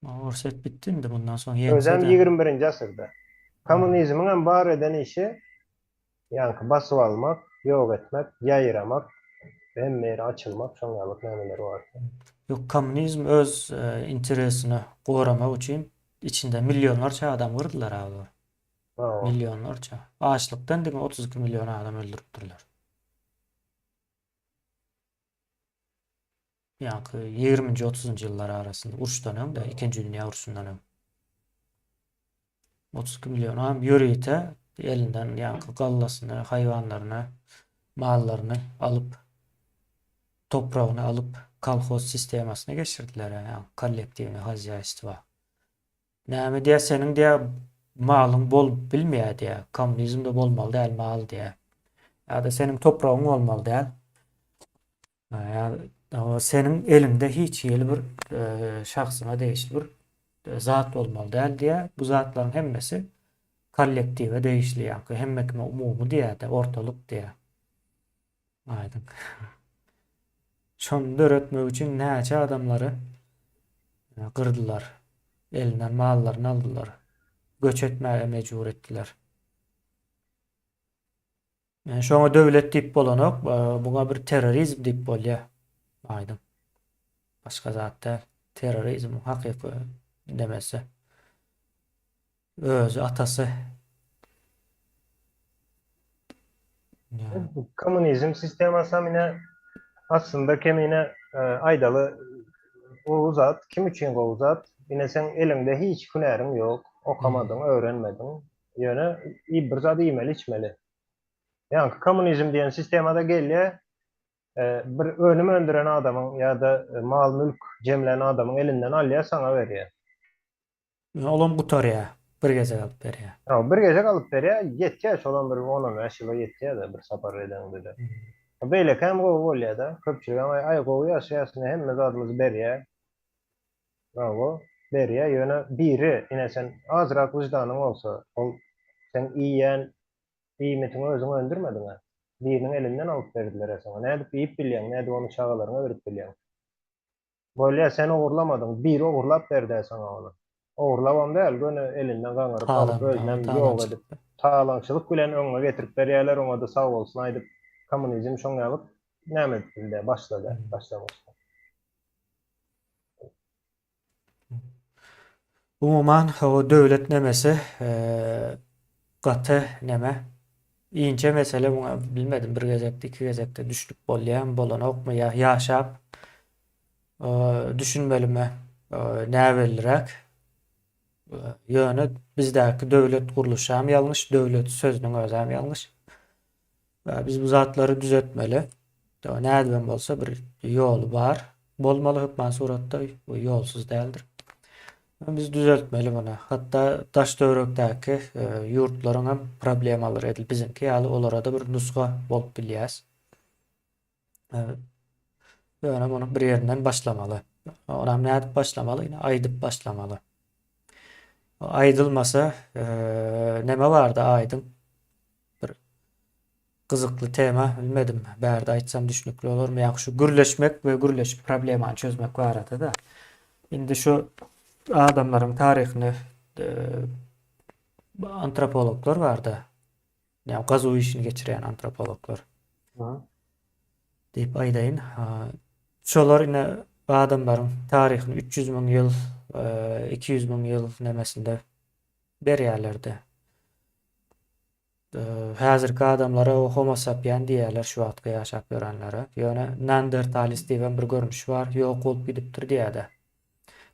Orsýet bitdi indi bundan soň ýeňse-de. Özem 21-nji asyrda. Kommunizmiň hem bar eden işi ýaňky basyp almak, ýok etmek, ýaýramak, hemme ýere açylmak şoň ýaly nämeler bar. Ýok kommunizm öz interesini goramak üçin içinde millionlarça adam gyrdylar a olar. Millionlarça. Açlykdan diňe 32 million adam öldüripdirler. Ýaňky ýigriminji otuzynjy ýyllar arasynda uruşdan öň-de, ikinji dünýä urşundan öň. 32 million adam ýörite elinden ýaňky gallasyny, haýwanlaryny, mallaryny alyp, topragyny alyp, kolhoz sistemasyna geçirdiler, ýa kollektiwnyý hozýaýstwa. Näme diýýär, seniň diýýär, malyň bolup bilmeýär diýýär. Kommunizmde bolmaly däl mal diýýär. Ýa-da seniň topragyň bolmaly däl. Ýa seniň eliňde hiç hili bir e, şahsyňa degişli bir e, zat bolmaly däl diýýär. Bu zatlaryň hemmesi kollektiwe degişli, ýa-da hemme kime umumy diýýär-de, ortalyk diýýär. Aýdyň. Şony döretmek üçin näçe adamlary gyrdylar. Elinden mallaryny aldylar. Göç etmäge mejbur etdiler. Yani şoňa döwlet diýip bolanok, buňa bir terrorizm diýip bolýar. Aýdyň. Başga zat däl. Terrorizm hakyky demesi. Özi atasy. Kommunizm sistemasy ine aslynda kemine e, aýdaly gowy zat, kim üçin gowy zat? Ine sen eliňde hiç hünäriň ýok, okamadyň, öwrenmediň. Ýöne bir zat iýmeli, içmeli. Ýaňky kommunizm diýen sistemada gelýär, e, bir önüm öndüren adamyň ýa-da e, mal-mülk jemlän adamyň elinden alýar, saňa berýär. Olam gutarýar, bir gezek alyp berýär. Ha, bir gezek alyp berýär, ýetýär şolam bir 10-15 ýyla ýetýär-de bir sapar edeňde-de. Beýlekem gowy bolýar-da, köpçüligem aý, aý gowy ýaşaýas, ine hemme zadymyzy berýär. Bravo, berýär, ýöne biri, ine sen azrak wyždanyň bolsa, ol seň iýýän iýmitiňi özüň öndürmediň-ä. Biriniň elinden alyp berdiler-ä saňa. Nädip iýip bilýäň, nädip ony çagalaryňa berip bilýäň? Bolýa sen ogurlamadyň, biri ogurlap berdä saňa ony. Ogurlabam däl, göni elinden gaňyryp alyp özünem ýok edip, talaňçylyk bilen öňüňe getirip berýäler, oňada sag bolsun aýdyp, kommunizm şoň ýaly näme edip bildi, başlady, başlangyçda. Umuman o döwlet nemesi gaty neme inçe mesele muňa bilmedim bir gezekde iki gezekde düşünip bolýamy bolanokmy ýa ýaşap düşünmelimi näbelliräk ýöne bizdäki döwlet gurluşam ýalňyş döwlet sözüniň özem ýalňyş Biz bu zatlary düzetmeli. Nädibem bolsa bir ýoly bar. Bolmaly hökman suratda bu ýolsuz däldir. Biz düzeltmeli muny. Hatda daş-töwerekdäki e, ýurtlaryň hem problemalary edil biziňki ýaly olara-da bir nusga bolup bilýäs. E, ýöne muny bir ýerinden başlamaly. Onam nädip başlamaly? Ine aýdyp başlamaly. Aýdylmasa, e, neme bardy aýdyň? Bir gyzykly tema, bilmedim, bärde aýtsam düşnükli bolarmy, ýa şu gürleşmek we gürleşip problemany çözmek barada-da. Indi şu adamlaryň taryhyny e, antropologlar barda, ýa gazuw işini geçirýän antropologlar. Diýip aýdaýyn. Şolar ine adamlaryň taryhyny 300 müň ýyl, 200 e, müň ýyl nemesinde berýärlerdi. Häzirki adamlara homo sapien diýýärler şu wagtky ýaşap ýörenlere. Ýöne neandertalis diýibem bir görnüş bar, ýok bolup gidipdir diýýärde.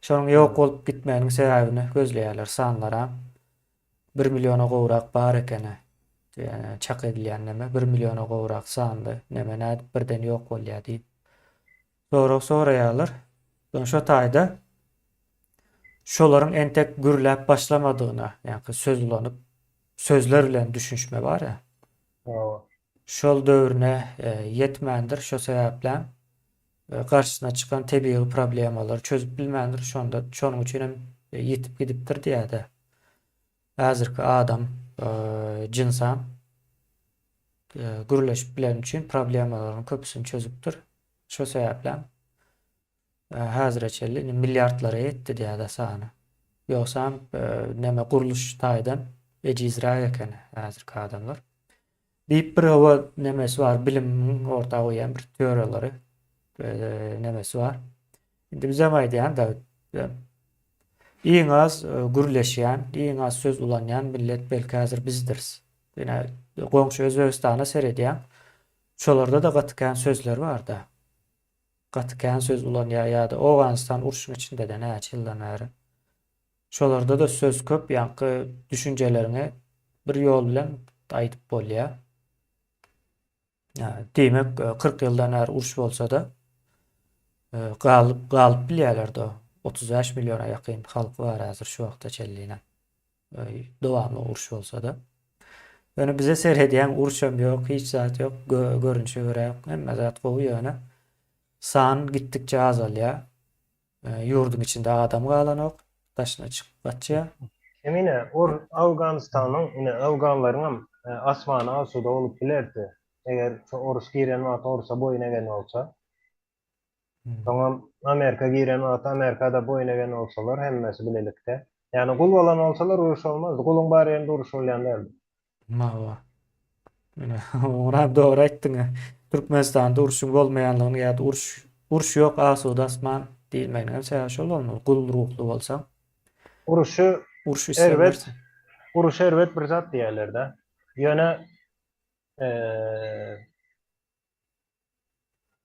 Şonuň ýok bolup gitmeginiň sebäbini gözleýärler sanlara. Bir milliona gowrak bar ekeni. Ýöne çak edilýän neme bir milliona gowrak sanly neme nädip birden ýok bolýar diýip. Sorag soraýarlar. Soň şo taýda şolaryň entek gürläp başlamadygyna, ýaňky söz ulanyp, sözler bilen düşünişme bar ýa. Hawa. Şol döwrüne e, ýetmändir, şo sebäplem e, garşysyna çykan tebigy problemalary çözüp bilmändir, şonda şonuň üçin hem e, ýitip gidipdir diýýär-de. Häzirki adam jynsam gürleşip bileni üçin problemalaryň köpüsini çözüpdir. Şo sebäplem häzire çenli indi milliardlara ýetdi diýýär-de sany. Ýogsam neme gurluş taýdan ejizräk eken häzirki adamlar. Diýip bir hawa nemesi bar, bilimiň orta goýýan bir teoriýalary nemesi bar. Indi bizem aýdýan-da, iň az gürleşýän, iň az söz ulanýan millet belki häzir bizdiris. Ine, goňşy Özbegistana seredýäň, şolarda-da gaty kän sözler bar-da. Gaty kän söz ulanýar ýa-da Owganystan urşuň içinde-de näçe ýyldan bäri. Şolarda-da söz köp, ýaňky düşünjeleriňi bir ýol bilen aýdyp bolýar. Diýmek, 40 ýyldan bäri uruş bolsa-da, galyp galyp bilýärler-de. 35 milliona ýakyn halky bar häzir şu wagta çenli. Dowamly uruş bolsa-da. Ýöne bize seredýäň, uruşam ýok, hiç zat ýok, görnüşe görä hemme zat gowy ýöne san gitdikçe azalýar. Ýurduň içinde adam galanok, daşyna çykyp gaçýar. Kemine, or Awganystanyň, ine, awganlaryňam asmany asuda bolup bilerdi, eger şo orus giren wagty orusa boýun egen bolsa. Soňam Amerika giren wagty Amerikada boýun egen bolsalar hemmesi bilelikde. Ýagny gul bolan bolsalar uruş bolmazdy. Guluň bar ýerinde uruş bolýan däldi. Hawa. Ine, oňam dogry aýtdyň. Türkmenistanda urşuň bolmaýanlygyny ýa-da uruş uruş ýok, asuda asman diýilmeginiň hem sebäbi şol bolmaly. Gul ruhly bolsaň. Uruşy Uruş erbet, islemersiň. uruş erbet bir zat diýýärler-de. Ýöne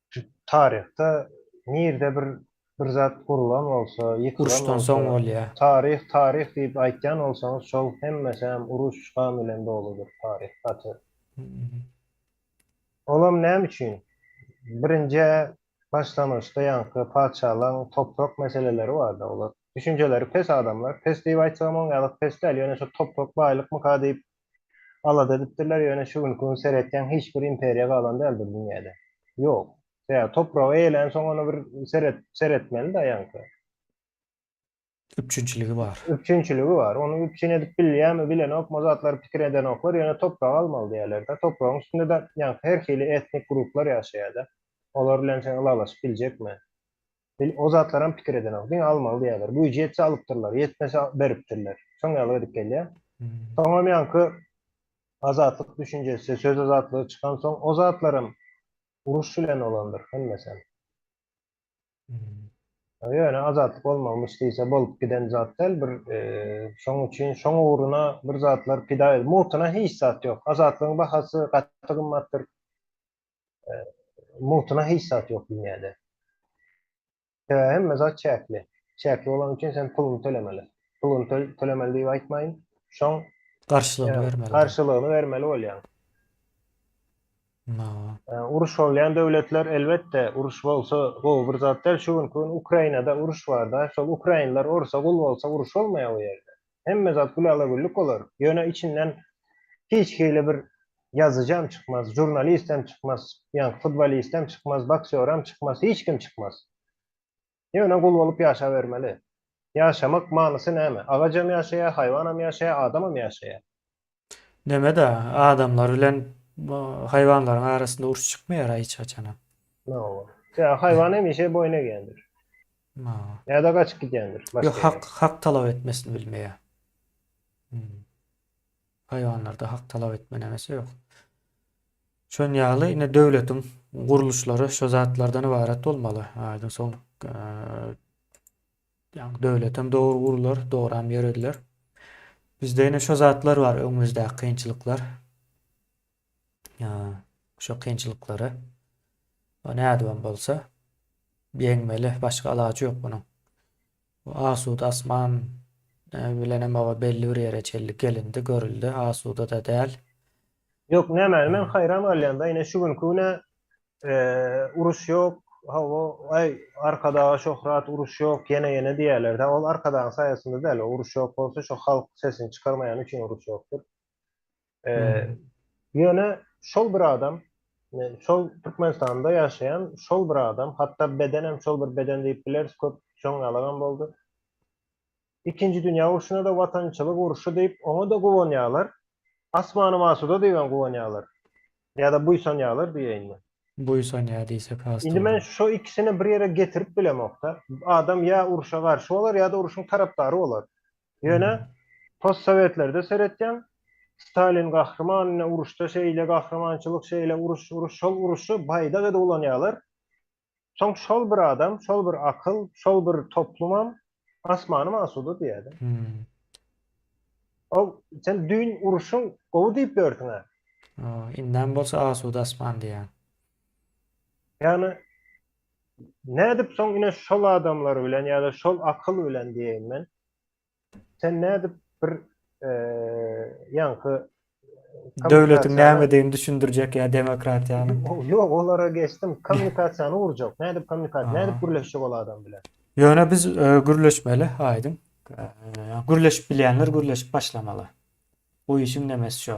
Şu taryhda nirde bir bir zat gurulan bolsa, ýykylan Uruşdan soň bolsa, bolýar. taryh taryh diýip aýtýan bolsaňyz şol hemmesi hem uruş, gan bilen doludyr taryh gaty. Olam näme üçin? Birinji başlangyçda ýaňky patyşalaň toprak meseleleri bardy olar. Düşünjeleri pes adamlar. Pes diýip aýtsagam oň ýalyk pes däl, ýöne şo toprak baýlykmyka diýip Alada edipdirler, ýöne şu günki gün seretýäň hiç bir imperiýa galan däldir dünýäde. Ýok. Sebäbi topragy eýelänsoň ony bir seret seretmeli-dä ýaňky. Üpjünçiligi bar. Üpjünçiligi bar. Ony üpjün edip bilýärmi, bilenokmy o zatlary pikir edenoklar, ýöne topragy almaly diýýärler-de. Topragyň üstünde-de ýaňky her hili etnik gruplar ýaşaýar-da. Olar bilen sen ylalaşyp biljekmi? Bil, o zatlaram pikir edenok. Diňe almaly diýýärler. Güýji ýetse alypdyrlar, ýetmese beripdirler. Şoň ýaly edip gelýär. Soňam ýaňky azatlyk düşünjesi, söz azatlygy çykansoň o zatlaram uruş bilen bolandyr hemmesem. Ýöne azatlyk bolmalymyş diýse bolup giden zat däl bir şoň üçin şoň ugruna bir zatlar pida edip mugtuna hiç zat ýok. Azatlygyň bahasy gaty gymmatdyr. Mugtuna hiç zat ýok dünýäde. Sebäbi hemme zat çäkli. Çäkli bolany üçin sen puluny tölemeli. Puluny tölemeli diýip aýtmaýyn. Şoň garşylygyny bermeli. Garşylygyny bermeli bolýaň. Uruş bolýan döwletler elbetde uruş bolsa gowy bir zat däl. Şu günki gün Ukrainada uruş barda. Şol ukrainler orsa gul bolsa uruş bolmaýar o ýerde. Hemme zat gülala-güllük bolar. Ýöne içinden hiç hili bir ýazyjam çykmaz, žurnalistem çykmaz, ýaňky futbolistem çykmaz, boksýoram çykmaz, hiç kim çykmaz. Ýöne gul bolup ýaşabermeli. Ýaşamak manysy näme? Agajam ýaşaýar, haýwanam ýaşaýar, adamam ýaşaýar. Neme-de, adamlar bilen haýwanlaryň arasynda uruş çykmaýar-a hiç haçanam. Hawa. Sebäbi haýwan hemişe boýun egýändir. Ýa-da gaçyp gidýändir başga Ýok, hak, hak talap etmesini bilmeýär. Haýwanlarda hak talap etme nemesi ýok. Şon ýaly ine döwletiň gurluşlary şo zatlardan ybarat bolmaly. Aýdyň soň ýagny döwletem dogry gurlar, dogram ýörediler. Bizde ine şo zatlar bar öňümizdäki kynçylyklar. Şo kynçylyklary nädibem bolsa ýeňmeli, başga alajy ýok munuň. Bu asuda asman bilenem oba belli bir ýere çenli gelindi, görüldi, asuda-da däl. Ýok, nämäni men haýran galýan-da, ine şu günki güne uruş ýok, hawa, aý, Arkadaga şöhrat, uruş ýok, ýene-ýene diýýärler-dä, ol Arkadagyň saýasynda däl, uruş ýok bolsa, şo halk sesini çykarmaýany üçin uruş ýokdur. Ýöne şol bir adam, şol Türkmenistanda ýaşaýan şol bir adam, hatda bedenem şol bir beden diýip bileris, köp şoň ýalagam boldy. Ikinji dünýä urşuna-da watançylyk urşy diýip, oňa-da guwanýarlar. Asmanym asuda diýibem guwanýarlar. Ýa-da buýsanýarlar diýeýin men. Buýsanýar diýsek has Indi men dogry. şo ikisini bir ýere getirip bilemok-da. Adam ýa urşa garşy bolar, ýa-da urşuň tarapdary bolar. Ýöne postsowetlerde seretýäň, Stalin gahryman, ine uruşda şeýle gahrymançylyk, şeýle uruş, uruş, şol uruşy baýdak edip ulanýarlar. Soň şol bir adam, şol bir akyl, şol bir toplumam asmanym asuda diýýär-de. Ol sen düýn uruşyň gowy diýip ýörsüň-ä. Indem bolsa asuda asman diýýäň. Ýagny Nädip soň ine şol adamlar bilen ýa-da şol akyl bilen diýeýin men, sen nädip bir ýaňky Döwletiň nämedigini düşündirjek ýa demokratiýanyň. Ýok, olara geçdim. Kommunikasiýany gurjak. Nädip kommunikasiýa, nädip gürleşjek ol adam bilen? Ýöne biz gürleşmeli, aýdyň. Gürleşip bilýänler gürleşip başlamaly. Bu işiň nemesi şo.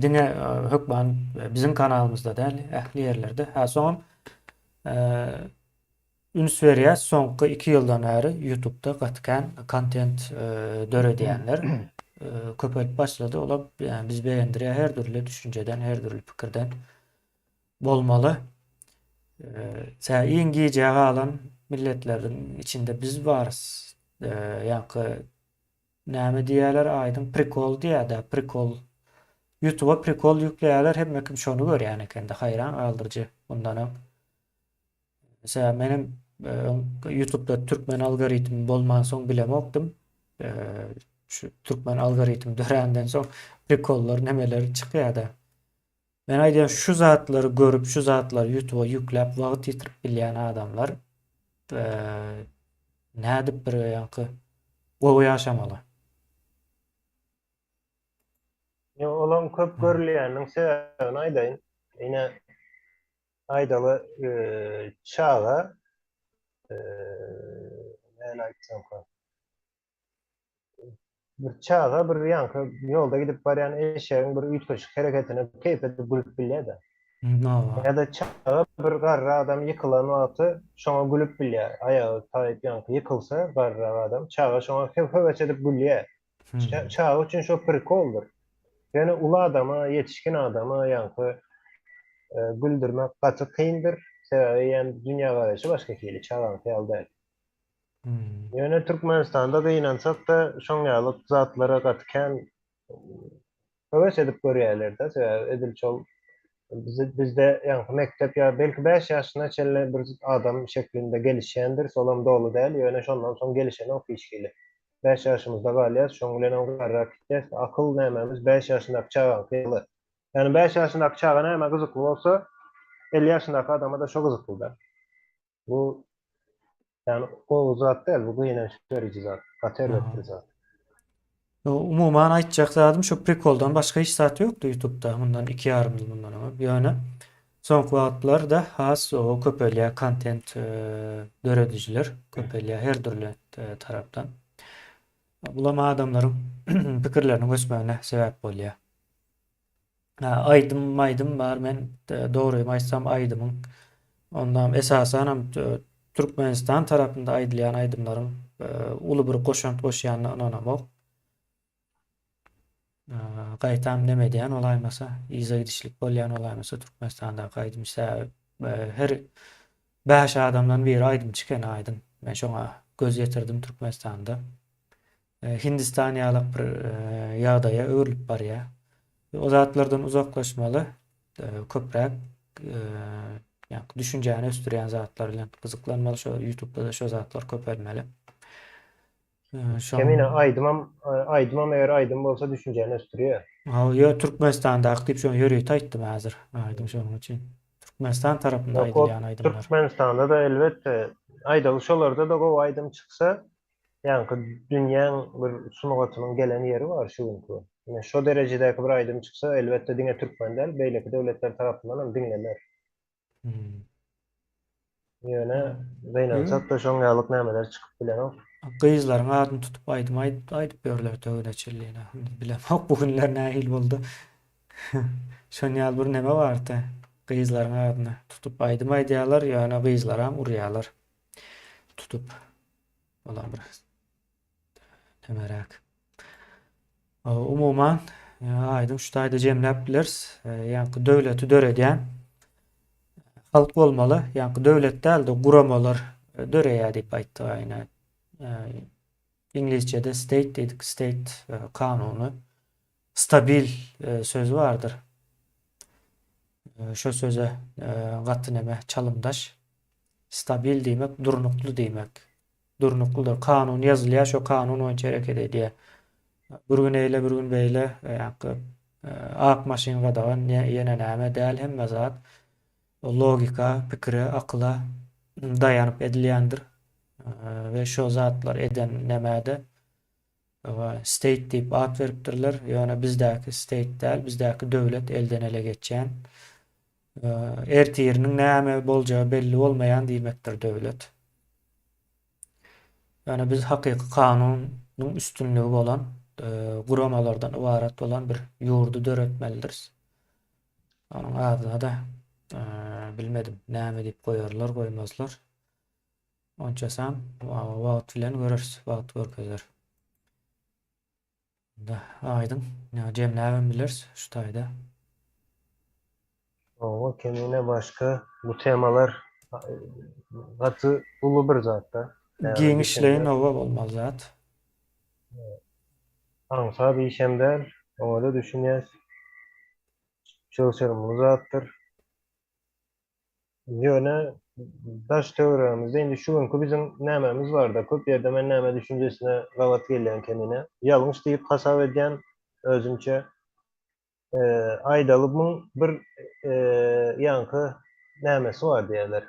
Diňe hökman biziň kanalymyzda däl, ähli ýerlerde. Hä, soňam üns berýäs, soňky 2 ýyldan bäri YouTube'da gaty kän kontent döredýänler köpelip başlady. Olar bizi begendirýär, her dürli düşünjeden, her dürli pikirden bolmaly. Tä iň gijä galan milletleriň içinde biz barys. Ýaňky näme diýýärler aýdyň prikol diýýärdä prikol. Ýutuba prikol ýükleýärler hemme kim şony görýän ekende haýran galdyryjy mundanam. Mesela menem öň ýutubda türkmen algoritmi bolmansoň bilemokdym. Şu türkmen algoritmi döränden soň prikollar nemeler çykýarda. Men aýdýan şu zatlary görüp şu zatlary ýutuba ýükläp wagt ýitirip bilýän adamlar nädip bir ýaňky gowy ýaşamaly. Ýok, olaň köp görülýäniniň sebäbini aýdaýyn. Ine, aýdaly, çaga, näme aýtsamka? Bir çaga bir ýaňky ýolda gidip barýan eşegiň bir üýtgeşik hereketine keýp edip gülüp bilýär-de. Ýa-da çaga bir garry adam ýykylan wagty şoňa gülüp bilýär. Aýagy taýyp ýaňky ýykylsa garryrak adam, çaga şoňa höwes edip gülýär. Çaga üçin şo prikoldyr. Ýöne uly adama, ýetişgin adama ýaňky güldürmek gaty kyndyr. Sebäbi eýýäm dünýägaraýşy başga hili, çagaňky ýaly däl. Ýöne Türkmenistanda gynansak-da şoň ýaly zatlara gaty kän höwes edip görýärler-de, sebäbi edil şol bizde ýaňky mekdep ýa belki 5 ýaşyna çenli bir adam şeklinde gelişýändir, olam doly däl, ýöne şondan soň gelişenok hiç hili. 5 ýaşymyzda galýas, şoň bilenem garrap gitýäs, akyl nämemiz 5 ýaşyndaky çagaňky ýaly. Ýagny 5 ýaşyndaky çaga näme gyzykly bolsa, 50 ýaşyndaky adama-da şo gyzykly-da. Bu ýagny gowy zat däl, bu gynanç beriji zat, gaty erbet bir zat. Umuman aýtjak zadym şu prikoldan başga hiç zat ýokdy YouTube'da mundan iki ýarym ýyl mundan öň. Ýöne soňky wagtlarda has o köpelýär kontent döredijiler köpelýär her dürli tarapdan. Bulam adamlaryň pikirleriniň ösmegine sebäp bolýar. Aýdym maýdym bar men dogrymy aýtsam aýdymyň ondan esasanam Türkmenistan tarapynda aýdylýan aýdymlaryň uly bir goşant goşýanyna ynanamok. Gaýtam neme edýän bolaýmasa, yza gidişlik bolýan bolaýmasa Türkmenistandaky aýdym sebäbi her bäş adamdan biri aýdymçy eken aýdyň. Men şoňa göz ýetirdim Türkmenistanda. Hindistan ýalak bir ýagdaýa öwrülip barýar. O zatlardan uzaklaşmaly, köpräk ýa düşünjäni ösdürýän zatlar bilen gyzyklanmaly, şo YouTube'da-da şo zatlar köpelmeli. Şoň Kemine aýdymam, aýdymam eger aýdym bolsa düşünjäni ösdürýär. Hawa, ýo Türkmenistandaky diýip şony ýörite aýtdym häzir. Aýdym şonuň üçin. Türkmenistan tarapynda aýdylýan aýdymlar. Türkmenistanda-da elbetde aýdaly şolarda-da gowy aýdym çyksa, Ýaňky dünýäň bir sungatynyň gelen ýeri bar şu günki. Ine şo derejedäki bir aýdym çyksa elbetde diňe türkmen däl beýleki döwletler tarapyndan hem diňlener. Ýöne gynansak-da şoň ýalyk nämeler çykyp bilenok. Gyzlaryň adyny tutup aýdym aýdyp ýörler töwre çilline. Bilemok bu günler nähili boldy. Şon ýaly bir neme bardy. Gyzlaryň adyny tutup aýdym aýdýarlar, ýöne gyzlaram urýarlar. Tutup. Olar bir temeräk. Umuman, aýdyň şu taýda jemläp bileris. Ýaňky döwleti döredýän halk bolmaly. Ýaňky döwlet däl-de guramalar döreýär diýip aýtdyk aýna. Iňlisçede state diýdik, state kanuny. Stabil sözi bardyr. Şo söze gaty neme çalymdaş. Stabil diýmek durnukly diýmek. Durnuklydyr. Kanun ýazylýar, şo kanun boýunça hereket edýär. Bir gün eýle, bir gün beýle, ýa-da ak maşyn gadagan, ýene näme däl, hemme zat logika, pikire, akyla daýanyp edilýändir. We şo zatlar eden nämede State diýip at beripdirler. Ýöne bizdäki state däl, bizdäki döwlet elden ele geçýän. Ertiriniň näme boljagy belli bolmaýan diýmekdir döwlet. Ýöne biz hakyky kanunyň üstünligi bolan guramalardan ybarat bolan bir ýurdy döretmelidiris. Onuň adyna-da bilmedim, näme diýip goýarlar, goýmazlar. Onçasam wagt bilen göreris, wagt görkezer. Da, aýdyň. Ýa jemläbem bileris şu taýda. Hawa, kemine başga bu temalar gaty uly bir zat-da. Giňişleýin oba bolmaly zat. Aňsat işem däl, oňa-da düşünýäs. Çylşyrymly zatdyr. Ýöne daş-töweregimizde indi şu günki biziň nämemiz bar-da, köp ýerde men näme düşünjesine gabat gelýän kemine. Ýalňyş diýip hasap edýän özümçe. Aýdaly muň bir ýaňky nämesi bar diýýärler.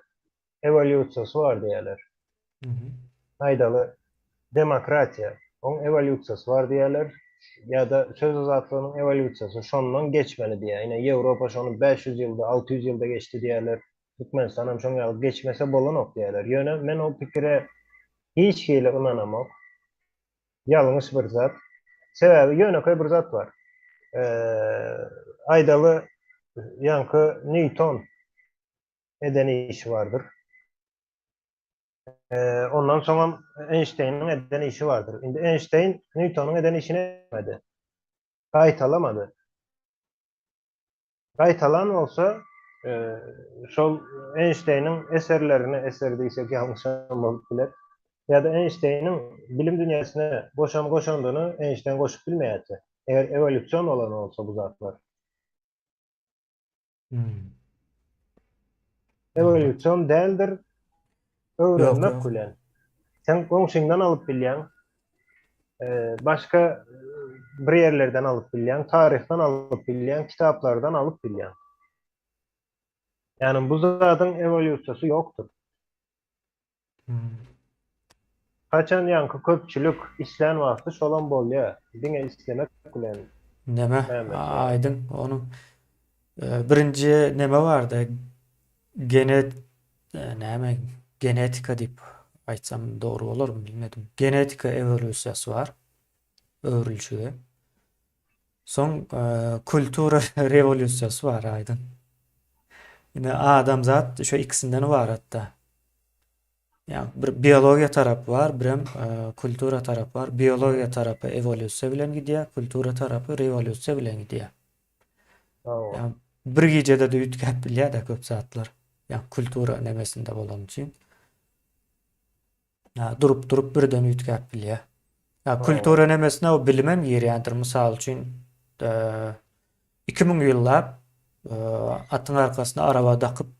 Ewolýusiýasy bar diýýärler. Aýdaly demokratiýa, oň ewolýusiýasy bar diýýärler. Ýa-da söz azatlygynyň ewolýusiýasy şondan geçmeli diýýär. Ine Ýewropa şony 500 ýylda, 600 ýylda geçdi diýýärler. Türkmenistan hem şoň ýaly geçmese bolanok diýýärler. Ýöne men o pikire hiç hili ynanamok. Ýalňyş bir zat. Sebäbi ýönekeý bir zat bar. Aýdaly ýaňky Nýuton eden işi bardyr. Ondan soňam Eýnşteýniň eden işi bardyr. Indi Eýnşteýn Nýutonyň eden işini etmedi. Gaýtalamady. Gaýtalan bolsa, şol Eýnşteýniň eserlerini, eser diýsek ýalňyşam bolup biler, ýa-da Eýnşteýniň bilim dünýäsine goşan goşandyny Eýnşteýn goşup bilmeýärdi. Eger ewolýusion bolan bolsa bu zatlar. Ewolýusion däldir, öwrenmek bilen. Sen goňşyňdan alyp bilýäň, başga bir ýerlerden alyp bilýäň, taryhdan alyp bilýäň, kitaplardan alyp bilýäň. Ýagny bu zadyň ewolýusiýasy ýokdur. Haçan ýaňky köpçülik islän wagty şolam bolýa. Diňe islemek bilen. Neme aýdyň onuň birinji neme bardy genet näme genetika diýip aýtsam dogry bolarmy bilmedim. Genetika ewolýusiýasy bar öwrülişigi. Soň kultura rewolýusiýasy bar aýdyň. Ine adamzat şu ikisinden ybaratda. Ýa bir biologiýa tarapy bar, birem kultura tarapy bar. Biologiýa tarapy ewolýusiýa bilen gidýär, kultura tarapy rewolýusiýa bilen gidýär. Ýa bir gijede-de üýtgäp bilýär-de köp zatlar. Ýa kultura nemesinde bolany üçin. Ýa durup-durup birden üýtgäp bilýär. Ýa kultura nemesine o bilim hem girýändir. Mysal üçin, 2000 ýyllap atyň arkasyna araba dakyp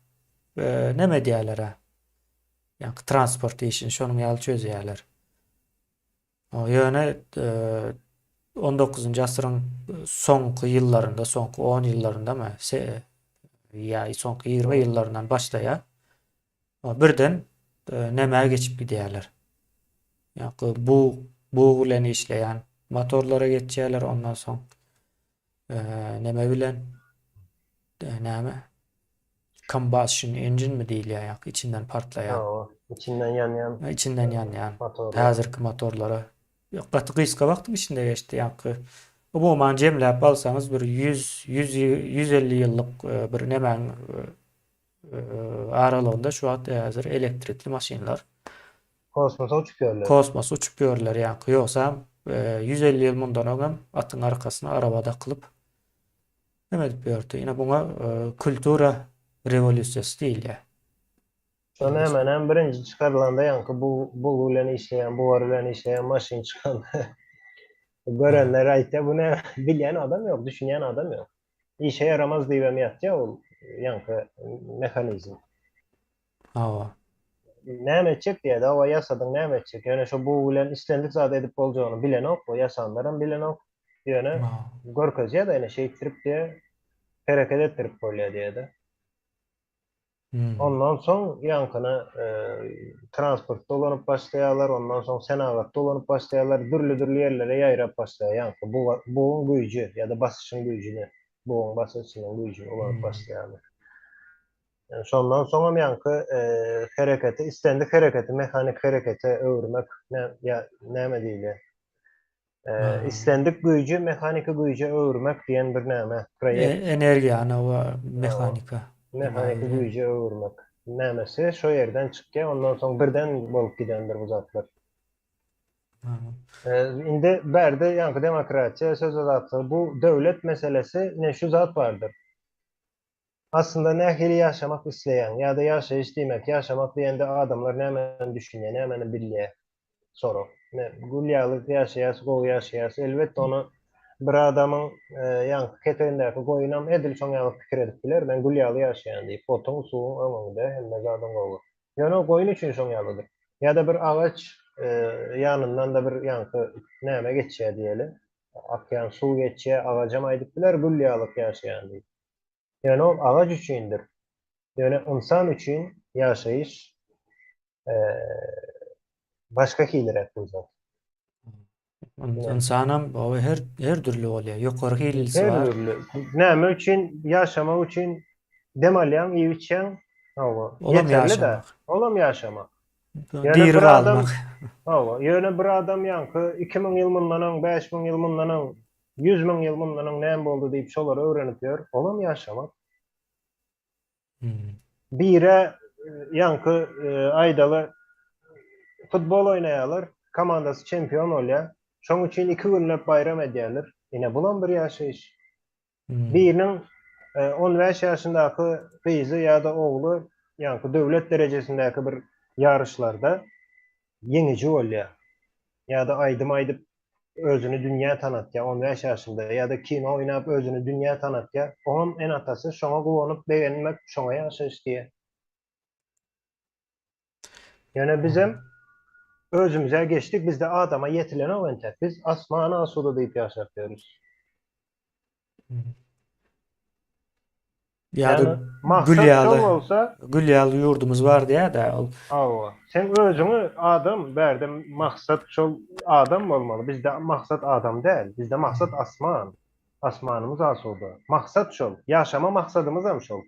neme edýärler-ä? Ýa transport işini şonuň ýaly çözýärler. Ýöne 19-njy asyryň soňky ýyllarynda, soňky 10 ýyllaryndamy, ýa soňky 20 ýyllaryndan başlaýar. Birden nämä geçip gidýärler. Ýa bu bug bilen işleýän motorlara geçýärler, ondan soň neme bilen näme combustion engine mi diýilýär ýa içinden partlaýan. Hawa, içinden ýanýan. Içinden ýanýan. Häzirki motorlara gaty gysga wagtyň içinde geçdi. Ýa umuman jemläp alsaňyz bir 100 100 150 ýyllyk bir nemäň aralygynda şu wagt häzir elektrikli maşynlar kosmosa uçup ýörler. Kosmosa uçup ýörler ýaňky. Ýogsam 150 ýyl mundan öňem atyň arkasyna araba dakylyp neme edip ýördi. Ine buňa kultura rewolýusiýasy diýilýär. Şo nämenem birinji çykarylanda ýaňky bu bug bilen işleýän, bugar bilen işleýän maşyn çykanda görenler aýtýar, bu näme bilýän adam ýok, düşünýän adam ýok. Işe ýaramaz diýibem ýatýar ol ýaňky mehanizm. Hawa. Näme etjek diýýär, hawa ýasadyň näme etjek? Ýöne şo bug bilen islendik zady edip boljagyny bilenok, o ýasanlaram bilenok. Ýöne görkezýär-de ine şeýtdirip diýýär, hereket etdirip bolýar diýýär-de. Ondan soň ýaňkyny transportda ulanyp başlaýarlar, ondan soň senagatda ulanyp başlaýarlar, dürli-dürli ýerlere ýaýrap başlaýar ýaňky buguň güýji ýa-da basyşyň güýjüni, buguň basyşynyň güýjüni ulanyp başlaýarlar. Şondan soňam ýaňky hereketi, islendik hereketi mehanik herekete öwürmek ýa näme diýilýär? Islendik güýji mehaniki güýje öwürmek diýen bir näme proýekt. Energiýany we mehanika. Mehaniki güýje öwürmek nämesi şo ýerden çykýar, ondan soň birden bolup gidendir bu zatlar. Indi bärde ýaňky demokratiýa, söz azatlygy bu döwlet meselesi ine şu zat bardyr. Aslynda nähili ýaşamak isleýäň ýa-da ýaşaýyş diýmek, ýaşamak diýende adamlar nämäni düşünýär, nämäni bilýär? Sorag. Ine, gül ýaly ýaşaýas, gowy ýaşaýas. Elbetde ony bir adamyň ýaňky ketegindäki goýunam edil şoň ýaly pikir edip biler, men gül ýaly ýaşaýan diýip, otuň, suwuň öňüňde, hemme zadyň gowy. Ýöne o goýun üçin şoň ýalydyr. Ýa-da bir agaç ýanyndan-da bir ýaňky näme geçýär diýeli, akýan suw geçýär, agajam aýdyp biler gül ýalyk ýaşaýan diýip. Ýöne ol agaç üçindir. Ýöne ynsan üçin ýaşaýyş başga hiliräk bir zat. Ynsanam her her dürli bolýar. Ýokary hilisi bar. Her dürli. Näme üçin ýaşamak üçin dem alýaň, iýip içýäň? Hawa. Olam ýaşamak. Olam ýaşamak. Ýöne bir adam Hawa, ýöne bir adam ýaňky 2000 ýyl mundan öň, 5000 ýyl mundan öň, 100 müň ýyl mundan öň näme boldy diýip şolary öwrenip ýör. Olam ýaşamak. Bire ýaňky aýdaly futbol oýnaýarlar, komandasy çempion bolýar. Şoň üçin iki günläp baýram edýärler. Ine bulam bir ýaşaýyş. Biriniň 15 ýaşyndaky gyzy ýa-da ogly ýaňky döwlet derejesindäki bir ýaryşlarda ýeňiji bolýar. Ýa-da aýdym aýdyp özüni dünýä tanatýar 15 ýaşynda ýa-da kino oýnap özüni dünýä tanatýar. Oňam ene-atasy şoňa guwanyp begenmek şoňa ýaşaýyş diýýär. Ýöne bizem özümize geçdik bizde adama ýetilenok entek. Biz asman asuda diýip ýaşap ýörüs. Ýa-da gül ýaly bolsa, gül ýaly ýurdumyz bar diýýär-de ol. Hawa. Sen özüňi adam bärde maksat şol adam bolmaly. Bizde maksat adam däl. Bizde maksat asman. Asmanymyz asuda. Maksat şol. Ýaşama maksadymyzam şol.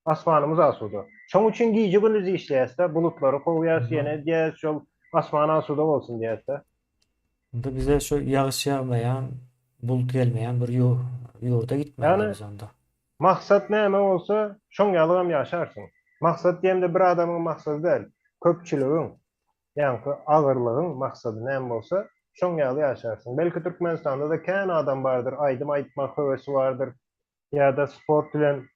Asmanymyz asuda. Şoň üçin gije-gündiz işleýäs-de, bulutlary kowýas, ýene edýäs, şol asman asuda bolsun diýäs-de. Onda bize şu ýagyş ýagmaýan, bulut gelmeýän bir ýurda gitmeli biz onda. Maksat näme bolsa, şoň ýalygam ýaşarsyň. Maksat diýemde bir adamyň maksady däl, köpçüligiň, ýaňky agyrlygyň maksady näme bolsa, şoň ýaly ýaşarsyň. Belki Türkmenistanda-da kän adam bardyr, aýdym aýtmak höwesi bardyr, ýa-da sport bilen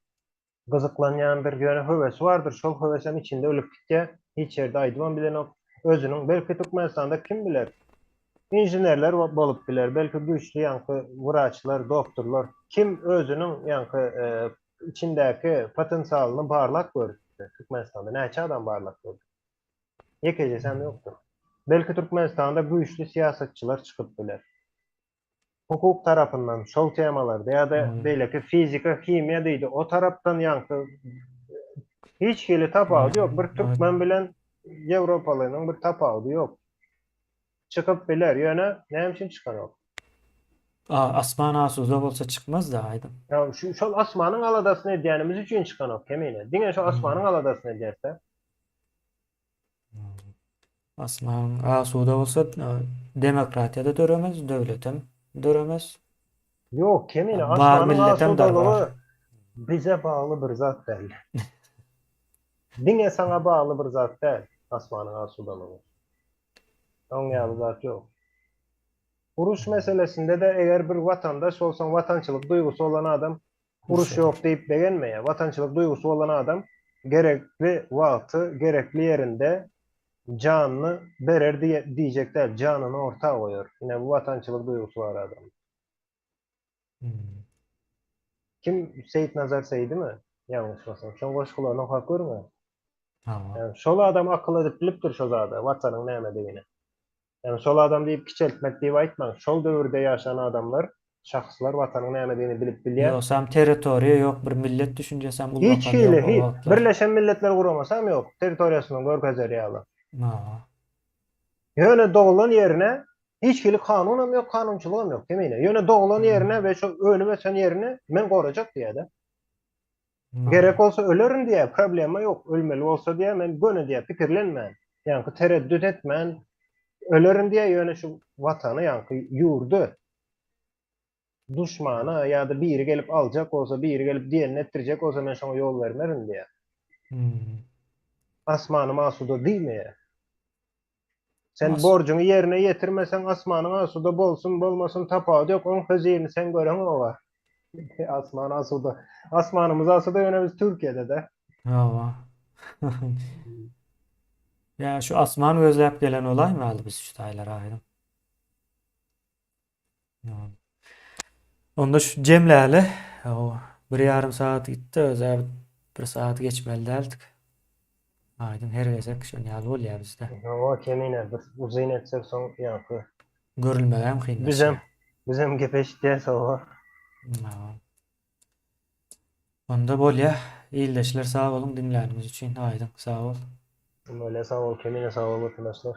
gyzyklanýandyr, ýöne höwesi bardyr, şol höwesem içinde ölüp gitýär, hiç ýerde aýdybam bilenok, özüniň, belki Türkmenistanda kim biler, inženerler bolup biler, belki güýçli ýaňky wraçlar, doktorlar, kim özüniň ýaňky içindäki potensialyny barlap gördi, Türkmenistanda näçe adam barlap gördi? Ýekejesem ýokdur. Belki Türkmenistanda güýçli syýasatçylar çykyp biler. Hukuk tarapyndan şol temalarda ýa-da beýleki fizika, himiýa diýdi, o tarapdan ýaňky hiç hili tapawudy ýok. Bir türkmen bilen ýewropalynyň bir tapawudy ýok. Çykyp biler, ýöne näme üçin çykanok? Asman asuda bolsa çykmaz-da aýdyň. Ýa şu şol asmanyň aladasyny edýänimiz üçin çykanok kemine. Diňe şo asmanyň aladasyny edýäs-de. Asman asuda bolsa demokratiýa-da döremez, döwletem döremez. Ýok, kemine Bar asmanyň milletem dargar. asudalygy bize bagly bir zat däl. Diňe saňa bagly bir zat däl asmanyň asudalygy. Oň ýaly zat ýok. Uruş meselesinde-de eger bir watandaş bolsaň, watançylyk duýgusy bolan adam Uruş ýok diýip begenmeýär. Watançylyk duýgusy bolan adam gerekli wagty, gerekli ýerinde janyny berer diýjek däl, janyny orta goýar. Ine bu watançylyk duýgusy bar adamda. Kim Seýitnazar Seýdimi? Ýalňyşmasam. Şoň goşgularyny okap görüň-ä. Hawa. Şol adam akyl edip bilipdir şo zada, watanyň nämedigini. Ýagny şol adam diýip kiçeltmek diýip aýtmaň. Şol döwürde ýaşan adamlar, şahslar watanyň nämedigini bilip bilýär. Ýogsam territoriýa ýok, bir millet düşünjesem ullakan Hiç hili, ýok o wagtlar. Birleşen Milletler Guramasam ýok, territoriýasyny görkezer ýaly. Hawa. Ýöne doglan ýerine hiç hili kanunam ýok, kanunçylygam ýok kemine. Ýöne doglan ýerine we şo önüp ösen ýerini men gorajak diýýär-de. Gerek bolsa ölerin diýýär, problema ýok, ölmeli bolsa diýýär, men göni diýýär, pikirlenmän, ýaňky tereddüt etmän ölerin diýýär, ýöne şu watany, ýaňky ýurdy duşmana ýa-da biri gelip aljak bolsa, biri gelip diýenini etdirjek bolsa, men şoňa ýol bermerin diýýär. Asmanym asuda diýmeýär. Sen borjuňy ýerine ýetirmeseň, asmanyň asuda bolsun, bolmasyn tapawudy ýok, oň hözirini sen göreňoga. Asman asuda. Asmanymyz asuda ýöne biz Türkiýede-de. Hawa. Ýa şu asman gözläp gelen bolaýmaly biz şu taýlara aýdyň. Onda şu jemläli. O bir ýarym sagat gitdi özä bir sagat geçmeli däldik. Aýdyň her gezek şon ýaly bolýar bizde. Hawa kemine bir uzyn etsek soň ýaňky. Görülmegem kynlaşýar. Bizem bizem gep eşitýäs hawa. Hawa. Onda bolýa. Ildeşler sag boluň diňläniňiz üçin. Aýdyň sag bol. Bolýa sag bol Kemine sag bol watandaşlar.